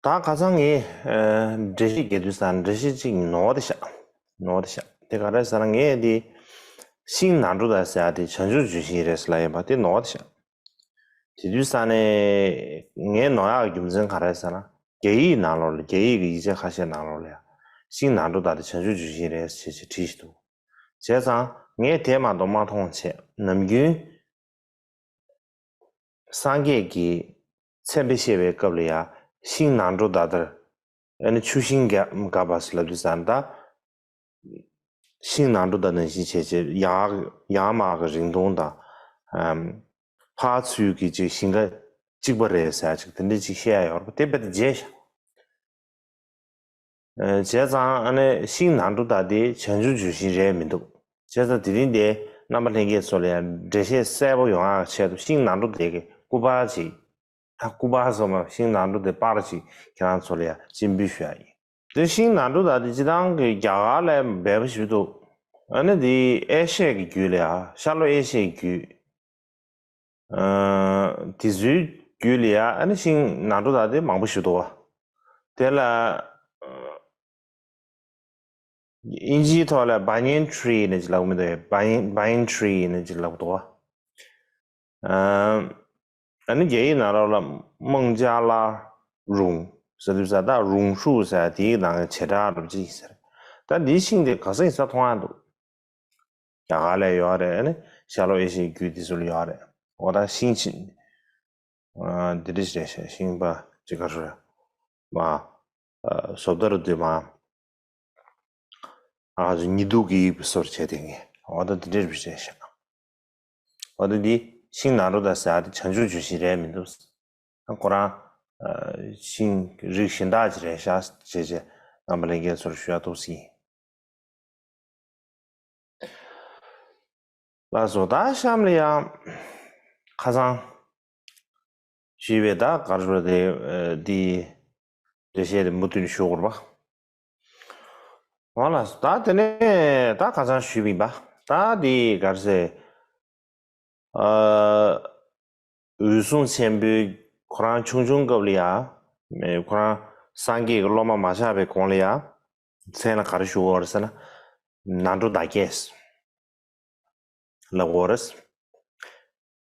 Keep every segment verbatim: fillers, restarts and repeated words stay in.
ད་ཁ་སང་ངས་འགྲེལ་བཤད་རྒྱག་དུས་ཙང་འགྲེལ་བཤད་ཅིག་ནོར་ཏེ་ཤག་ནོར་ཏེ་ཤག་དེ་ག་རེ་ཟེར་ན། ངས་དེ་ཤིང་ནང་འགྲོ་དག་ཟེར་ཡ་དེ་བྱང་ཆུབ་ལྗོན་ཤིང་རེད་ཟེར་ལབ་ཡིན་པ་དེ་ནོར་ཏེ་ཤག་དེ་དུས་ཙང་ནས་ངས་ནོར་ཡག་གི་རྒྱུ་མཚན་ག་རེ་ཟེར་ན། རྒྱ་ཡིག་ནང་ལོགས་ལ། རྒྱ་ཡིག་གི་ཡིག་ཆ་ཁ་ཤས་ནང་ལོགས་ལ་ཡ་ཤིང་ནང་འགྲོ་དག་དེ་བྱང་ཆུབ་ལྗོན་ཤིང་རེད་ཟེར་བྱས་བྲིས་ཤིག་འདུག་བྱས་ཙང་ངས་དེ་མ་གཏོགས་མ་མཐོང་བྱས། ནམ་རྒྱུན་སངས་རྒྱས་ཀྱི་མཚན་དཔེ་བཤད་པའི་སྐབས་ལ་ཡ་ཤིང་ནང་འགྲོ་དག་དེར་ཨ་ནི་ཆུ་ཤིང་འགག་འགག་པ་ཟེར་ལབ་དུས་ཙང་ད། ཤིང་ནང་འགྲོ་དག་ནང་བཞིན་བྱས་བྱས་ཡར་ཡར་མར་གྱི་རིང་ཐུང་དང་། ཨམ། ཕར་ཚུར་གྱི་ཅིག་ཞིང་ཁ་གཅིག་པ་རེད་ཟེར་ཅིག་དེ་འདྲ་ཅིག་བཤད་ཡ་ཡོད་རེད་པ། དེ་རྦད་དེ་བརྗེད་ཤག་བྱས་ཙང་ཨ་ནི་ཤིང་ནང་འགྲོ་དག་དེ་བྱང་ཆུབ་ལྗོན་ཤིང་རེད་མི་འདུག་བྱས་ཙང་དེ་རིང་དེ་རྣམ་པ་ལྷན་རྒྱས་ཚོ་ལ་ཡང་འགྲེལ་བཤད་གསལ་པོ་ཡོང་ཡག་ཆེད་དུ་ཤིང་ནང་འགྲོ་དག་གི་སྐུ་པར་ཅིག་ད་སྐུ་པར་སོགས་མ་ཤིང་ནང་འགྲོ་དག་པར་ཅིག་ཁྱེད་རང་ཚོ་ལ་ཡང་སྤྱན་འབུལ་ཞུ་ཡ་ཡིན། དེ་ཤིང་ནང་འགྲོ་དག་དེ་སྤྱིར་བཏང་གི་རྒྱ་གར་ལ་འབེལ་པོ་ཞིག་འདུག་ཨ་ནི་དེ་ཨེ་ཤི་ཡའི་རྒྱུད་ལ་ཡ། ཤར་ལྷོ་ཨེ་ཤི་ཡའི་རྒྱུད། ཨ། དེ་ཚོའི་རྒྱུད་ལ་ཡ་ཨ་ནི་ཤིང་ནང་འགྲོ་དག་དེ་མང་པོ་ཞིག་འདུག་བ། དེ་ལ་ཨིན་ཇིའི་ཐོག་ལ་banyan tree ནས་ཅིག་ལབ་མི་འདུག་བ། banyan banyan tree ནས་ཅིག་ལབ་འདུག་བ། ཨ། ཨ་ནི་རྒྱ་ཡིག་ནང་ལོགས་ལ་མང་ཅ་ལ་རུང་ཟེར་དུས་ཙང་ད་རུང་ཧྲུའུ་ཟེར་དེའི་ནང་གི་བྱེ་བྲག་རུ་ཅིག་ཟེར། ད་འདིའི་ཤིང་དེ་ག་ས་ཡིན་ས་མཐོང་ཡ་འདུག་རྒྱ་གར་ལ་ཡོད་རེད། ཨ་ནི་ཤར་ལྷོ་ཨེ་ཤི་ཡའི་རྒྱུད་དེ་ཚོ་ལ་ཡོད་རེད། འོ་ད་ཤིང་ཆེན། ཨ། འདི་འདྲ་ཞིག་རེད་ཤག་ཤིང་པ་ཅིག་ག་རེ་རེད། མ། ཨ། བཟོ་ལྟ་རུ་དེ་མ། ཨ་ཟུ་ཉི་གདུགས་ཀྱི་ཡིག་པ་སོར་བྱས་དེ་ངས་འོ་ད་འདི་འདྲ་རེད་ཤག་འོ་ད་འདི་ཤིང་ནང་འགྲོ་དག་ཟེར་ཡ་དེ་བྱང་ཆུབ་ལྗོན་ཤིང་རེད་མི་འདུག་ཁོ་རང་། ཨ། ཤིང་རིགས་གཞན་དག་ཅིག་རེད་ཤག་བྱས་བྱས་རྣམ་པ་ལྷན་རྒྱས་ཚོར་ཞུ་ཡ་འདུག་ཟེར། ལགས་སོ། ད་གཤམ་ལ་ཡང་ཁ་སང་ཞུས་པའི་ད་ག་རེ་ཟེར་དེ་འདི་འགྲེལ་བཤད་དེ་མུ་མཐུད་ནས་ཞུ་དགོས་རེད་པ། འོ་ལགས་སོ། ད་དེ་ནས་ད་ཁ་སང་ཞུས་པ་ཡིན་པ། ད་འདི་ག་རེ་ཟེར། ཨ། འོད་སྲུང་ཆེན་པོས་ཁོ་རང་ཆུང་ཆུང་སྐབས་ལ་ཡ། ཨེ། ཁོ་རང་སངས་རྒྱས་ཀྱི་སློབ་མ་མ་ཆགས་པའི་གོང་ལ་ཡ། མཚན་ལ་ག་རེ་ཞུ་དགོས་རེད་ཟེར་ན། ནང་འགྲོ་བདག་བསྐྱེད་ལབ་དགོས་རེད།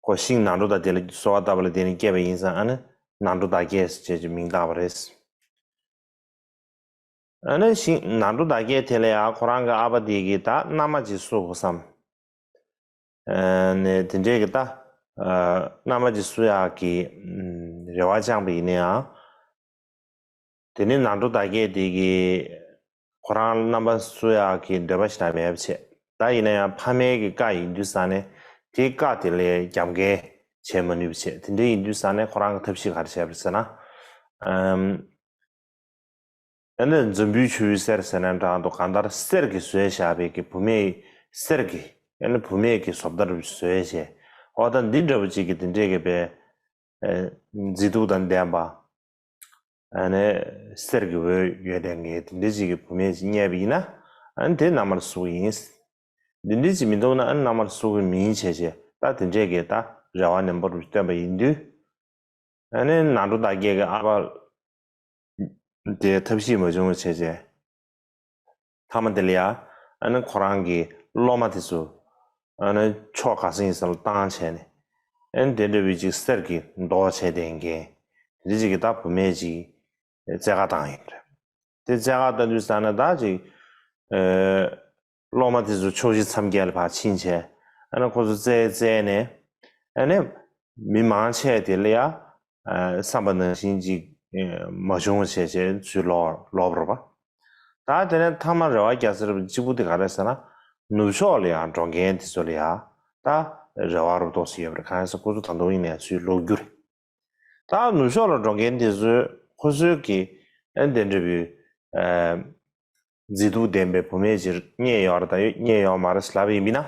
ཁོ་ཤིང་ནང་འགྲོ་དག་དེ་ལ་གསོལ་བ་བཏབ་པ་ལ་བརྟེན་ནས་སྐྱེས་པ་ཡིན་ཙང་ཨ་ནི་ནང་འགྲོ་བདག་བསྐྱེད་ཅེས་ཀྱི་མིང་བཏགས་པ་རེད། ཨ་ནི་ཤིང་ནང་འགྲོ་བདག་བསྐྱེད་དེ་ལ་ཡང་ཁོ་རང་གི་ཨ་ཕ་དེ་གིས་ད་མནའ་མ་ཅིག་བསུ་དགོས་བསམ། ཨ་ནི་དེ་འདྲའི་གི་ད། ཨ། མནའ་མ་ཅིག་བསུ་ཡག་གི་ཨམ། རེ་བ་བཅངས་པ་ཡིན་ན་ཡང་། དེ་ནི་ནང་འགྲོ་བདག་བསྐྱེད་དེ་གིས་ཁོ་རང་མནའ་མ་བསུ་ཡག་གི་འདོད་པ་ཞིག་ད་མེད་པ་བྱས། ད་ཡིན་ན་ཡང་ཕ་མའི་གི་བཀའ་ཡིན་དུས་ཙང་ནས་དེའི་བཀའ་དེ་ལས་རྒྱབ་འགལ་བྱས་མ་ནུས་པ་བྱས། དེ་འདྲ་ཡིན་དུས་ཙང་ནས་ཁོ་རང་གི་ཐབས་ཤེས་ག་རེ་བྱས་པ་རེད་ཟེར་ན། ཨམ། ཨ་ནི་འཛམ་བུའི་ཆུ་བོའི་གསེར་ཟེར་ན་འདྲ་འདུག་གང་ལྟར་གསེར་གྱིས་བཟོས་བཞག་པའི་གི་བུད་མེད། གསེར་གྱི་ཨ་ནི་བུད་མེད་ཀྱི་བཟོ་ལྟར་བཟོས་བྱས། འོ་ད་འདི་འདྲ་བོ་ཅིག་གི་དེ་འདྲས་ཀྱི་པའི། ཨ། མཛེས་སྡུག་དང་ལྡན་པ། ཨ་ནི་གསེར་གྱི་འོད་ཡོད་ལྡན་གྱི་དེ་འདྲ་ཅིག་གི་བུད་མེད་ཅིག་རྙེད་པ་ཡིན་ན། ཨ་ནི་དེ་མནའ་མར་བསུ་གི་ཡིན། འདི་འདྲ་ཅིག་མི་འདུག་ན་ཨ་ནི་མནའ་མར་བསུ་གི་མིན་བྱས་བྱས་ད་དེ་འདྲས་ཀྱི་ད་རེ་བ་ནན་པོ་བཏོན་པ་ཡིན་དུས། ཨ་ནི་ནང་འགྲོ་བདག་བསྐྱེད་ཀྱི་ཨ་ཕ་དེ་ཐབས་ཤེས་མ་བྱུང་བ་བྱས་བྱས། མཐའ་མ་དེ་ལ་ཡ། ཨ་ནི་ཁོ་རང་གི་སློབ་མ་དེ་ཚོ། ཨ་ནི་ཕྱོགས་ག་ས་ཡིན་ས་ལ་བཏང་བྱས་ནས། ཨ་ནི་དེ་འདྲ་བའི་ཅིག་གསེར་གྱི་མདོག་བྱས་ཏེ་འགན། དེ་འདྲ་ཅིག་གི་ད་བུད་མེད་ཅིག་བཙལ་ག་བཏང་ཡིན་རེད། དེ་བཙལ་ག་བཏང་དུས་ཙ་ན་ད་ཅིག་ཨ། སློབ་མ་དེ་ཚོ་ཕྱོགས་བཞི་མཚམས་བརྒྱད་ལ་ཕར་ཕྱིན་བྱས། ཨ་ནི་ཁོ་ཚོ་བཙལ་བཙལ་ནས། ཨ་ནི་མི་མང་ཆེ་དེ་ལ་ཡ། ཨ། བསམ་པ་ནང་བཞིན་ཅིག་ཨ། མ་བྱུང་བ་བྱས་བྱས་ཚུར་ལོག་ལོག་པ་རེད་པ། ད་དེ་ནས་མཐའ་མ་རེ་བ་རྒྱག་ས་རེད་པ། གཅིག་པུ་དེ་ག་རེ་ཟེར་ན། ནུབ་ཕྱོགས་ལ་ཡ་འགྲོ་མཁན་དེ་ཚོ་ལ་ཡ། ད་རེ་བ་རུ་ཏོག་ཙམ་ཡོད་པ་རེད། གང་ཡིན་ཟེར་ཁོ་ཚོ་ད་དུང་ཡིན་ནའི་ཚུར་ལོག་རྒྱུ་རེད། ད་ནུབ་ཕྱོགས་ལ་འགྲོ་མཁན་དེ་ཚོས་ཁོ་ཚོའི་གི་ཨ་དེ་འདྲ་བའི་ཨ་མཛེས་སྡུག་ལྡན་པའི་བུད་མེད་ཅིག་རྙེད་ཡོད་རེད་དང་རྙེད་ཡོད་མ་རེད་ལབ་པ་ཡིན་ན།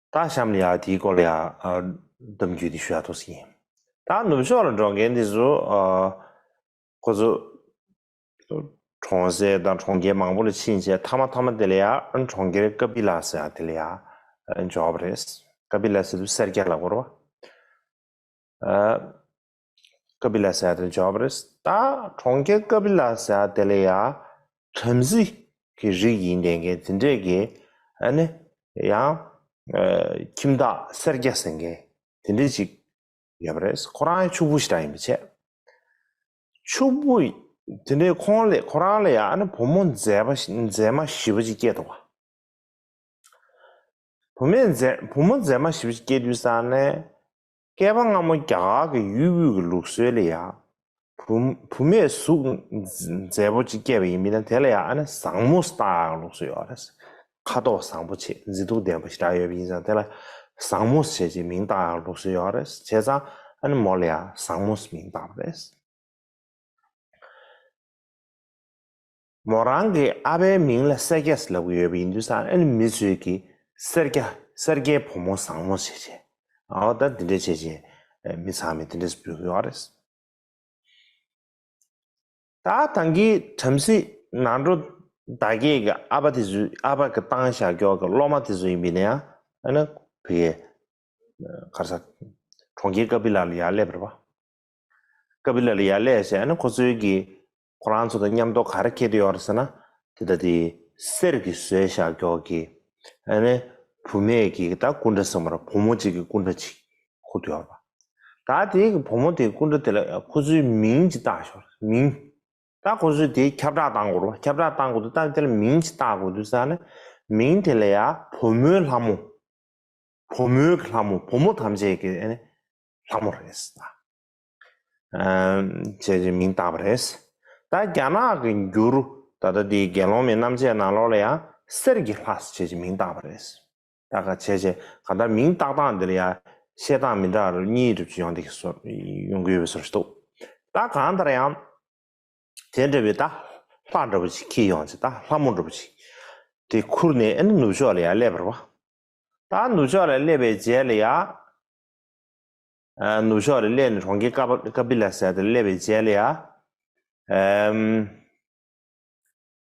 ད་གཤམ་ལ་ཡ་དེའི་སྐོར་ལ་ཡ་ཨ་གཏམ་རྒྱུད་དེ་ཞུ་ཡ་ཐུགས་སུ་ཡིན། ད་ནུབ་ཕྱོགས་ལ་འགྲོ་མཁན་དེ་ཚོ་ཨ་ཁོ་ཚོ་གྲོང་གསེབ་དང་གྲོང་ཁྱེར་མང་པོ་ལ་ཕྱིན་བྱས་མཐའ་མ་མཐའ་མ་དེ་ལ་ཡ་ཨ་གྲོང་ཁྱེར་ཀ་པི་ལ་ཟེར་ཡ་དེ་ལ་ཡ་ཨ་འབྱོར་བ་རེད། ཀ་པི་ལ་ཟེར་དུས་སེར་སྐྱ་ལ་གོ་རེད་པ། ཨ། ཀ་པི་ལ་ཟེར་ཡ་དེ་འབྱོར་བ་རེད། ད་གྲོང་ཁྱེར་ཀ་པི་ལ་ཟེར་ཡ་དེ་ལ་ཡ་བྲམ་ཟེ་གི་རིགས་ཡིན་བསྡད་མཁན་དེ་འདྲས་ཀྱི་ཨ་ནི་ཡང་ཁྱིམ་བདག་སེར་སྐྱ་ཟེར་མཁན་དེ་འདྲས་ཅིག་ཡོད་པ་རེད། ཁོ་རང་ཕྱུག་པོ་ཞེ་དྲག་ཡིན་པ་བྱས། ཕྱུག་པོ་དེ་འདྲའི་ཁོང་ལ་ཁོ་རང་ལ་ཡང་ཨ་ནི་བུ་མོ་མཛེས་པ་ཞིག་མཛེས་མ་ཞེ་པོ་ཅིག་སྐྱེས་འདུག་བ། བུ་མོ་མཛེས་བུ་མོ་མཛེས་མ་ཞེ་པོ་ཅིག་སྐྱེས་དུས་ཙང་ནས་སྐྱེས་པ་སྔ་མོ་རྒྱ་གར་གྱི་ཡུལ་དབུས་ཀྱི་ལུགས་སྲོལ་ལ་ཡང་བུ་བུ་མོའི་གཟུགས་མཛེས་པོ་ཅིག་སྐྱེས་པ་ཡིན་མིན་ན་དེ་ལ་ཡང་ཨ་ནི་བཟང་མོ་བཏགས་ཡག་ལུགས་སྲོལ་ཡོད་རེད། ཁ་དོག་བཟང་པོ་བྱས་མཛེས་སྡུག་ལྡན་པ་ཞེ་དྲག་ཡོད་པ་ཡིན་ཙང་དེ་ལ་བཟང་མོ་བྱས་ཅིག་མིང་བཏགས་ཡག་ལུགས་སྲོལ་ཡོད་རེད། བྱས་ཙང་ཨ་ནི་མོ་ལ་ཡང་བཟང་མོ་མིང་བཏགས་པ་རེད། མོ་རང་གི་ཨ་ཕའི་མིང་ལ་སེར་སྐྱ་ཟེར་ལབ་ཀྱི་ཡོད་པ་ཡིན་དུས་ཙང་ཨ་ནི་མི་ཚོས་ཀྱིས་སེར་སྐྱ་སེར་སྐྱའི་བུ་མོ་བཟང་མོ་བྱས་བྱས་ཨའོ་ད་འདི་འདྲ་བྱས་བྱས་མི་ཚང་མས་འདི་འདྲ་འབོད་ཀྱི་ཡོད་རེད། ད་ད་གིན་བྲམ་ཟེ་ནང་འགྲོ་བདག་བསྐྱེད་ཀྱི་ཨ་ཕ་དེ་ཚོའི་ཨ་ཕ་གི་བཏང་བཞག་ཀྱོག་གི་སློབ་མ་དེ་ཚོ་ཡིན་པས་ན་ཡང་ཨ་ནི་བི་གེ་གར་ས་གྲོང་ཁྱེར་ཀ་པི་ལ་ལ་ཡར་སླེབས་པ་རེད་པ། ཀ་པི་ལ་ལ་ཡར་སླེབས་བྱས་ཨ་ནི་ཁོ་ཚོའི་གི་ཁོ་རང་ཚོ་དང་མཉམ་དུ་ག་རེ་འཁྱེར་དུ་ཡོད་རེད་ཟེར་ན་དེ་ད་དེ་གསེར་གྱི་བཟོས་བཞག་ཀྱོག་གི་ཨ་ནི་བུད་མེད་ཀྱི་ད་སྐུ་འདྲ་ཟེར་མ་རེད། བུ་མོ་གཅིག་གི་སྐུ་འདྲ་གཅིག་ཁུར་དུ་ཡོད་རེད་པ། ད་དེའི་བུ་མོ་དེའི་སྐུ་འདྲ་དེ་ལ་ཁོ་ཚོའི་མིང་ཅིག་བཏགས་ཤོག་མིང་། ད་ཁོ་ཚོས་དེའི་ཁྱབ་བསྒྲགས་བཏང་དགོས་རེད་པ། ཁྱབ་བསྒྲགས་བཏང་དགོས་དུས་ད་དེ་ལ་མིང་ཅིག་བཏགས་དགོས་དུས་ཙང་ནས་མིང་དེ་ལ་ཡ་བུ་མོའི་ལྷ་མོ། བུ་མོའི་ལྷ་མོ། བུ་མོ་ཐམས་ཅད་ཀྱི་ཨ་ནི་ལྷ་མོ་རེད་ད། ཨ་བྱས་ཀྱི་མིང་བཏགས་པ་རེད། ད་རྒྱ་ནག་གི་འགྱུར་ད་ལྟ་དེའི་དགེ་སློང་མའི་རྣམ་བཅད་ནང་ལོགས་ལ་ཡང་གསེར་གྱི་ལྷ་ཟེར་བྱས་ཀྱི་མིང་བཏགས་པ་རེད། ད་ག་བྱས་བྱས་གང་ལྟར་མིང་བཏགས་སྟངས་འདི་ལ་ཡང་བཤད་སྟངས་མི་འདྲ་བ་གཉིས་གྲུབ་ཅིག་ཡོང་བསྡད་ཀྱི་བཟོ་ཡོང་གི་ཡོད་པའི་བཟོ་ཞིག་འདུག་ད་གང་ལྟར་ཡང་དེ་འདྲ་བའི་ད་ལྷ་འདྲ་པོ་ཅིག་འཁྱེར་ཡོང་ཅིག་ད་ལྷ་མོ་འདྲ་པོ་ཅིག་དེ་ཁུར་ནས་ཨ་ནི་ནུབ་ཕྱོགས་ལ་ཡར་སླེབས་པ་རེད་པ། ད་ནུབ་ཕྱོགས་ལ་སླེབས་པའི་རྗེས་ལ་ཡ། ཨ་ནུབ་ཕྱོགས་ལ་སླེབས་ནས་གྲོང་ཁྱེར་ཀ་པ་ཀ་པི་ལ་ཟེར་དེ་སླེབས་པའི་རྗེས་ལ་ཡ། ཨམ།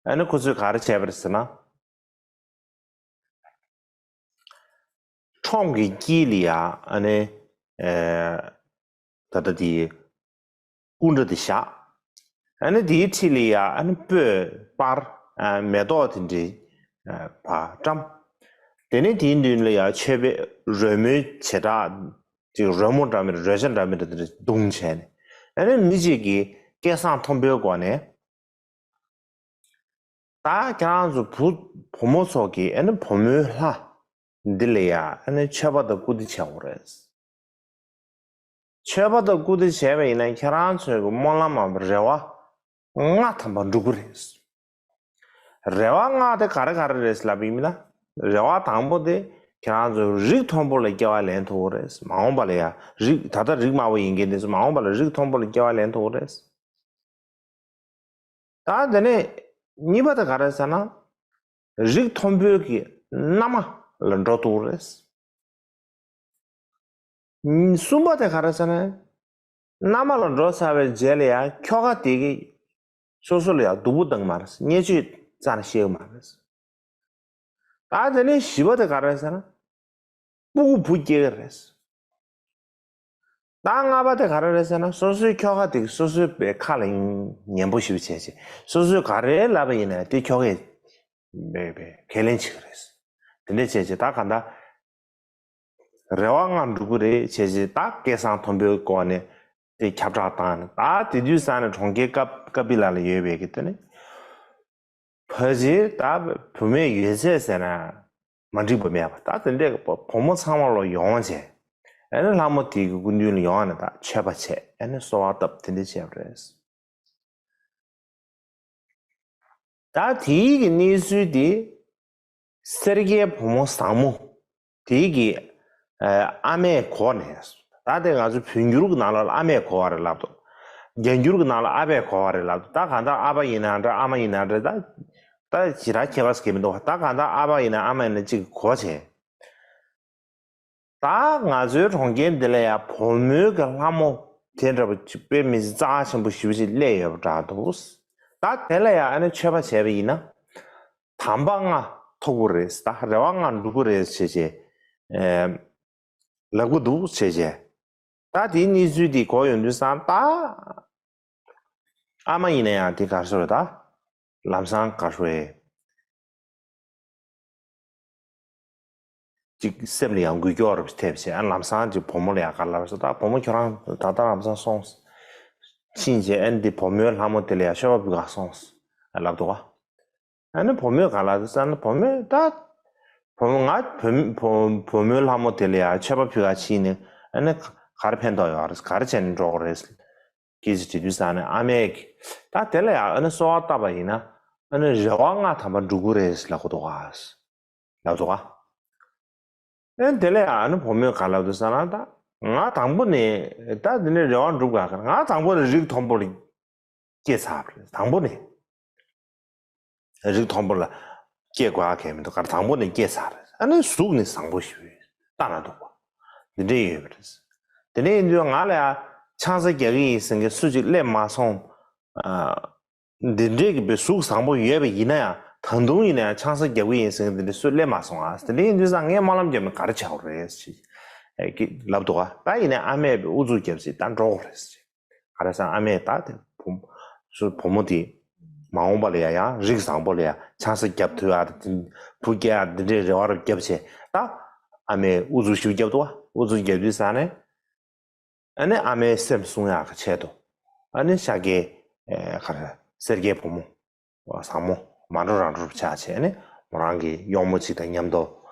ཨ་ནི་ཁོ་ཚོས་ག་རེ་བྱས་པ་རེད་ཟེར་ན། ཁྲོམ་གྱི་དཀྱིལ་ལ་ཡ་ཨ་ནི་ཨེ་ད་ལྟ་དེ་སྐུ་འདྲ་དེ་བཞག་ཨ་ནི་དེའི་འཁྲིས་ལ་ཡ་ཨ་ནི་སྤོས་སྤར་ཨ་མེ་ཏོག་དེ་འདྲའི་ཨ་བཀྲམ། དེ་ནས་དེའི་མདུན་ལ་ཡ་མཆོད་པའི་རོལ་མོའི་བྱེ་བྲག་ཅིག་རོལ་མོ་འདྲ་མི་འདྲ་རོལ་ཆ་འདྲ་མི་འདྲ་དེ་འདྲ་བརྡུངས་བྱས་ནས་ཨ་ནི་མི་གཅིག་གིས་སྐད་གསང་མཐོན་པོའི་སྒོ་ནས། ད་ཁྱེད་རང་ཚོ་བུ་བུ་མོ་ཚོ་གིས་ཨ་ནི་བུ་མོའི་ལྷ་འདི་ལ་ཡ་ཨ་ནི་མཆོད་པ་དང་བཀུར་སྟི་བྱེད་དགོས་རེད། མཆོད་པ་དང་བཀུར་སྟི་བྱས་པ་ཡིན་ན་ཁྱེད་རང་ཚོའི་གི་སྨོན་ལམ་མ་རེ་བ་ལྔ་ཐམ་པ་འགྲུབ་ཀྱི་རེད། རེ་བ་ལྔ་དེ་ག་རེ་ག་རེ་རེད་ལབ་པ་ཡིན་ན། རེ་བ་དང་པོ་དེ་ཁྱེད་རང་ཚོ་རིགས་མཐོན་པོ་ལ་སྐྱེ་བ་ལེན་ཐུབ་ཀྱི་རེད། མ་འོངས་པ་ལ་ཡ་རིགས་ད་ལྟ་རིགས་དམའ་བོ་ཡིན་མཁན་དེ་ཚོ་མ་འོངས་པ་ལ་རིགས་མཐོན་པོ་ལ་སྐྱེ་བ་ལེན་ཐུབ་ཀྱི་རེད། ད་དེ་ནས་གཉིས་པ་དེ་ག་རེ་ཟེར་ན། རིགས་མཐོན་པོའི་གི་མནའ་མ་ལ་འགྲོ་ཐུབ་ཀྱི་རེད། གསུམ་པ་དེ་ག་རེ་ཟེར་ན། མནའ་མ་ལ་འགྲོ་ཚར་བའི་རྗེས་ལ་ཡང་ཁྱོ་ག་དེ་གིས་སོ་སོ་ལ་ཡང་སྡུག་པོ་བཏང་མ་རེད། བརྙས་བཅོས་རྩ་ནས་བཤད་ཀྱི་མ་རེད། ད་དེ་ནས་བཞི་པ་དེ་ག་རེ་ཟེར་ན། སྤུ་གུ་བུ་སྐྱེ་གི་རེད། ད་ལྔ་པ་དེ་ག་རེ་རེད་ཟེར་ན་སོ་སོའི་ཁྱོ་ག་དེ་གིས་སོ་སོའི་པའི་ཁ་ལ་ཉན་པོ་ཞིག་བྱས་བྱས་སོ་སོས་ག་རེ་ལབ་པ་ཡིན་ན་དེ་ཁྱོ་གས་པའི་པའི་ཁས་ལེན་བྱེད་ཀྱི་རེད། དེ་འདྲས་བྱས་བྱས་ད་ག་ད། རེ་བ་ལྔ་འགྲུབ་ཀྱི་རེད་བྱས་བྱས་ད་སྐད་གསང་མཐོན་པོའི་སྒོ་ནས་དེ་ཁྱབ་བསྒྲགས་བཏང་ནས་ད་དེ་དུས་ས་ནས་གྲོང་ཁྱེར་ཀ་ཀ་པི་ལ་ལ་ཡོད་པའི་གི་དེ་ནི་ཕལ་ཆེར་ད་བུད་མེད་ཡོད་ཚད་ཟེར་ན་མ་འགྲིག་པ་མེད་པ་ད་དེ་འདྲས་བུ་མོ་ཚང་མ་ལོ་ཡོང་བྱས་ཨ་ནི་ལྷ་མོ་དེ་གི་སྐུ་མདུན་ལ་ཡོང་ནས་ད་མཆོད་པ་བྱས་ཨ་ནི་གསོལ་བ་བཏབ་དེ་འདྲས་བྱས་པ་རེད། ད་དེའི་གི་གནས་ཚུལ་དེ་སེར་སྐྱའི་བུ་མོ་བཟང་མོ་དེའི་གི་ཨ་མས་གོ་ནས་ད་དེ་ང་ཚོ་བོད་འགྱུར་གི་ནང་ལོགས་ལ་ཨ་མས་གོ་བ་རེད་ལབ་འདུག་རྒྱ་འགྱུར་གི་ནང་ལ་ཨ་ཕས་གོ་བ་རེད་ལབ་འདུག་ད་གང་ལྟར་ཨ་ཕ་ཡིན་ན་འདྲ་ཨ་མ་ཡིན་ན་འདྲ་ད་ད་ཞེ་དྲག་ཁྱད་པར་གང་མི་འདུག་ད་གང་ལྟར་ཨ་ཕ་ཡིན་ན་ཨ་མ་ཡིན་ན་གཅིག་གིས་གོ་བྱས། ད་ང་ཚོའི་གྲོང་ཁྱེར་འདི་ལ་ཡང་བུ་མོའི་གི་ལྷ་མོ་དེ་འདྲ་པོ་དཔེ་མི་སྲིད་རྩ་ཆེན་པོ་ཞེ་པོ་ཅིག་སླེབས་ཡོད་པ་འདྲ་འདུག་ད་དེ་ལ་ཡང་ཨ་ནི་མཆོད་པ་བྱས་པ་ཡིན་ན་དམ་པ་ལྔ་ཐོབ་ཀྱི་རེད། ད་རེ་བ་ལྔ་འགྲུབ་ཀྱི་རེད་བྱས་བྱས་ལབ་ཀྱི་འདུག་བྱས་བྱས། ད་དེའི་གནས་ཚུལ་དེ་གོ་ཡོང་དུས་ཙང་ད། ཨ་མ་ཡིན་ན་ཡང་དེ་ག་རེ་ཟེར་བ་ད། ལམ་སང་ག་རེ་ཟེར་བས། ཅིག་སེམས་ལ་ཡང་འགུལ་སྐྱོད་རབ་ཐེབས་བྱས། ཨ་ལམ་སང་ཅིག་བུ་མོ་ལ་ཡང་ག་ལབ་སོང་། ད་བུ་མོ་ཁྱོད་རང་ད་ལྟ་ལམ་སང་སོང་། ཕྱིན་བྱས་ཨ་ནི་དེ་བུ་མོའི་ལྷ་མོ་དེ་ལ་ཡང་མཆོད་པ་ཕུལ་ག་སོང་། ཨ་ལབ་འདུག་ག་ཨ་ནི་བུ་མོས་ག་ལབ་འདུག་ཟེར་ན། བུ་མོས་ད། བུ་མོ་ང་བུ་བུ་བུ་མོའི་ལྷ་མོ་དེ་ལ་ཡང་མཆོད་པ་ཕུལ་ག་ཕྱིན་ནས་ཨ་ནི་ག་རེ་ཕན་ཐོགས་ཡོད་རེད། ག་རེ་བྱས་ནས་འགྲོ་དགོས་རེད། སྐད་ཆ་དྲིས་དུས་ཙང་ནས་ཨ་མས་ཀྱིས་ད་དེ་ལ་ཡང་ཨ་ནི་གསོལ་བ་བཏབ་པ་ཡིན་ན་ཨ་ནི་རེ་བ་ལྔ་ཐམ་པ་འགྲུབ་ཀྱི་རེད་ལབ་ཀྱི་འདུག་ག་ལབ་འདུག་ག་ཨེ་དེ་ལས་ཨ་ནི་བུ་མོས་ག་ལབ་འདུག་ཟེར་ན། ད་ང་དང་པོ་ནས་ད་འདི་ནས་རེ་བ་འགྲུབ་ག་ང་དང་པོ་ནས་རིགས་མཐོན་པོ་ལ་སྐྱེས་ཚར་བ་རེད། དང་པོ་ནས་རིགས་མཐོན་པོ་ལ་སྐྱེས་དགོས་ག་མི་འདུག་ག་དང་པོ་ནས་སྐྱེས་ཚར་རེད། ཨ་ནི་གཟུགས་ནི་བཟང་པོ་ཞིག་ལྟ་ན་སྡུག་པ་འདི་འདྲས་ཡོད་པ་རེད། དེ་འདྲས་ཡིན་དུས་ང་ལ་ཡང་ཆང་ས་རྒྱག་གི་ཡིན་ཟེར་མཁན་སུ་གཅིག་སླེབས་མ་སོང་། ཨ། འདི་འདྲའི་གི་བའི་གཟུགས་བཟང་པོ་ཡོད་པ་ཡིན་ན་ཡང་ད་དུང་ཡིན་ན་ཡང་ཆང་ས་རྒྱག་གི་ཡིན་ཟེར་མཁན་འདི་འདྲ་སུ་སླེབས་མ་སོང་ཨ། དེ་འདྲ་ཡིན་དུས་ཙང་ངས་སྨོན་ལམ་རྒྱབ་ནས་ག་རེ་བྱ་དགོས་རེད་ཅེས་ཨེ་ཀི་ལབ་འདུག་ག་ད་ཡིན་ན་ཨ་མས་ཨུ་ཚུགས་རྒྱབ་ཅིག་ད་འགྲོ་དགོས་རེད་ཅེས། ག་རེ་ཟེར་ཨ་མས་ད་དེ་བུ་སུ་བུ་མོ་དེ་མ་འོངས་པ་ལ་ཡ་ཡང་རིགས་བཟང་པོ་ལ་ཡ་ཆང་ས་རྒྱབ་ཐུབ་ཨ། བུ་སྐྱེ་ཨ་འདི་འདྲའི་རེ་བ་རུ་རྒྱབ་བྱས། ད་ཨ་མས་ཨུ་ཚུགས་ཞིབ་རྒྱབ་འདུག་ག་ཨུ་ཚུགས་རྒྱབ་དུས་ཙང་ནས། ཨ་ནི་ཨ་མའི་སེམས་བསྲུང་ཡག་གི་ཆེད་དུ། ཨ་ནི་ཤཱཀྱའི་ཨེ་ག་རེ་སེར་སྐྱའི་བུ་མོ་བཟང་མོ་མ་འགྲོ་རང་འགྲོར་ཆགས་བྱས་ནས་མོ་རང་གི་གཡོག་མོ་གཅིག་དང་མཉམ་དུ་